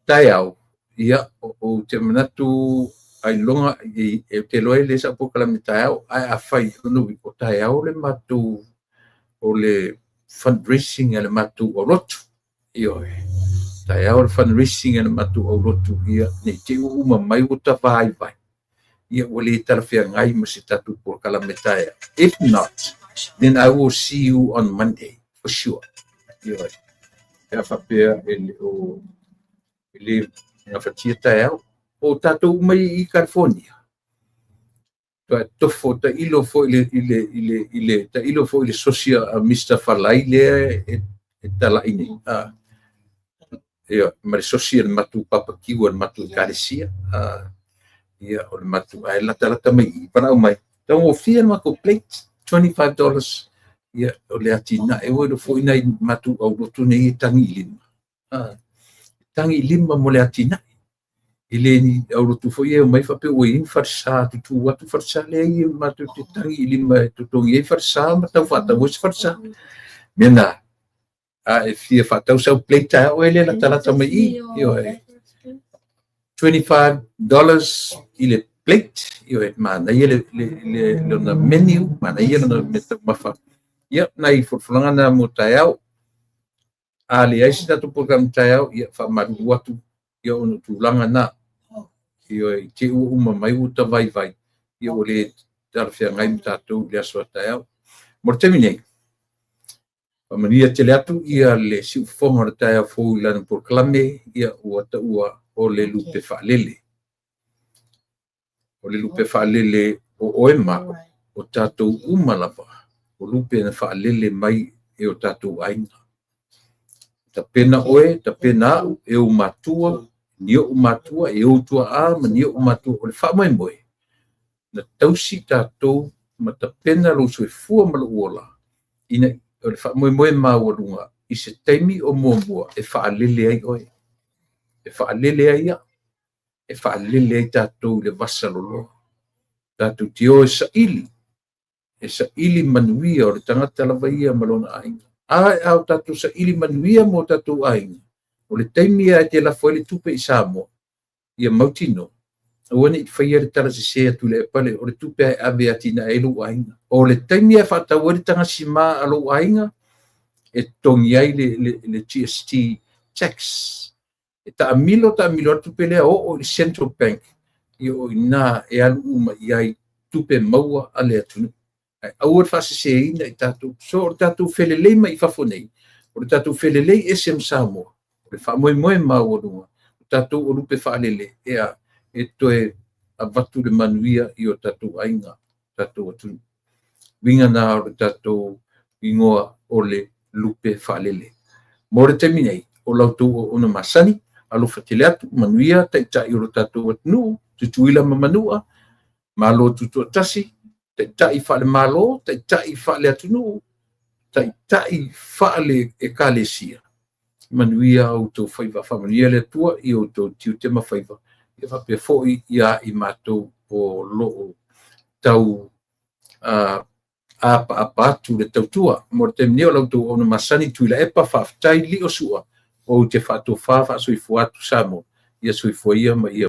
Taeao, ia, ou te manatu ailoga, e te iloa e le sau polokalame taeao, ae afai o lona uiga, o taeao le matou, o le fundraising a le matou aulotu. Ioe, taeao le fundraising a le matou aulotu, ia, ne i te i ua uma mai ua ta vaivai, ia ua le talafeagai ma se tatou polokalame taeao. If not, Then I will see you on Monday for sure. Ioe. Pe a faapea e le o e le gafatia taeao. O tatou uma i California. Toe tofo tailo foi i le tailo foi i le sosi a Mr. Falai lea e talai nei. Ah, ia, ma le sosi a le matou papakiu a le matou ekalesia. Ah, ia, o le matou, ae latalata mai i, palau mai. Taugofie le matou plate, $25. Ia, o le atinae ua iloa foi nai matou aulotu nei e tagi i lima. Ah, tagi i lima mo le atinae. E le ni aulotu foi e omai faapea ua i ai ni falesa, tutu atu falesa, leai, matou te tagi i lima e totogi ai falesa ma tau faatau ai se falesa. Mea na, a e fia faatau sau plate taeao oe lea latalata mai i, ioe, $25 i le plate, ioe, manaia le lona menu, manaia lona mea taumafa. Ia, nai folafolaga na mo taeao. A leai se tatou polokalame taeao, ia faamalulu atu, ia ona o tulaga na. Ioe, i te i ua uma mai ua ta vaivai, ia ua le talafeagai ma tatou i le aso a taeao. Mo le taimi nei, faamanuia tele atu ia le siufofoga o le taeao fou i lana polokalame, ia ua taua o le lupe faalele. O le lupe faalele o oe ma au, o tatou uma lava, o lupe na faalele mai e o tatou aiga. Tapena oe, tapena au, e ou matua, ni ou matua, e ou tuaa ma ni ou matua, o le faamoemoe, na tausi tatou ma tapena lou soifua ma lou ola, ina o le faamoemoe maualuga i se taimi o muamua e faalele ai oe, e faalele ai au, e faalele ai tatou i le vasaloloa. Tatou te o e saili, e saili manuia o le tagata lava ia ma lona aiga. A o tatou saili manuia mo tatou aiga, o le taimi lava e te lafo ai le tupe i Samoa, ia mautinoa, aua ne i faia le tala sese a Tuilaepa, o le tupe e ave e atinae ai lou aiga. O le taimi e faatau ai le tagasima a lou aiga, e totogi ai le GST tax. E taamilo taamilo atu tupe lea oo i le Central Bank, ia o i ina e alu uma i ai tupe maua a le atunuu. Ae aua le faaseseina i tatou. So o le tatou felelei mai i fafo nei, o le tatou felelei ese ma Samoa, o le faamoemoe maualuga, o tatou o lupe faalele, e toe avatu le manuia i o tatou aiga, tatou atunuu. Uiga na o le tatou igoa o le lupe faalele. Mo le taimi nei, o la outou auauna masani, alofa tele atu, manuia taitai o lo tatou atunuu, Tutuila ma Manua, Malo Tutoatasi, taitai faale-Malo, taitai faale-atunuu, taitai faale-ekalesia, manuia a outou faiva, faamanuia le Atua i outou tiute ma faiva, ia faapea foi ia i matou o loo tau apaapa atu le tautua. Mo le taimi nei, o la outou auauna masani Tuilaepa, faafetai Liosua, ou te faatofa faasoifua atu Samoa, ia soifua ia ma ia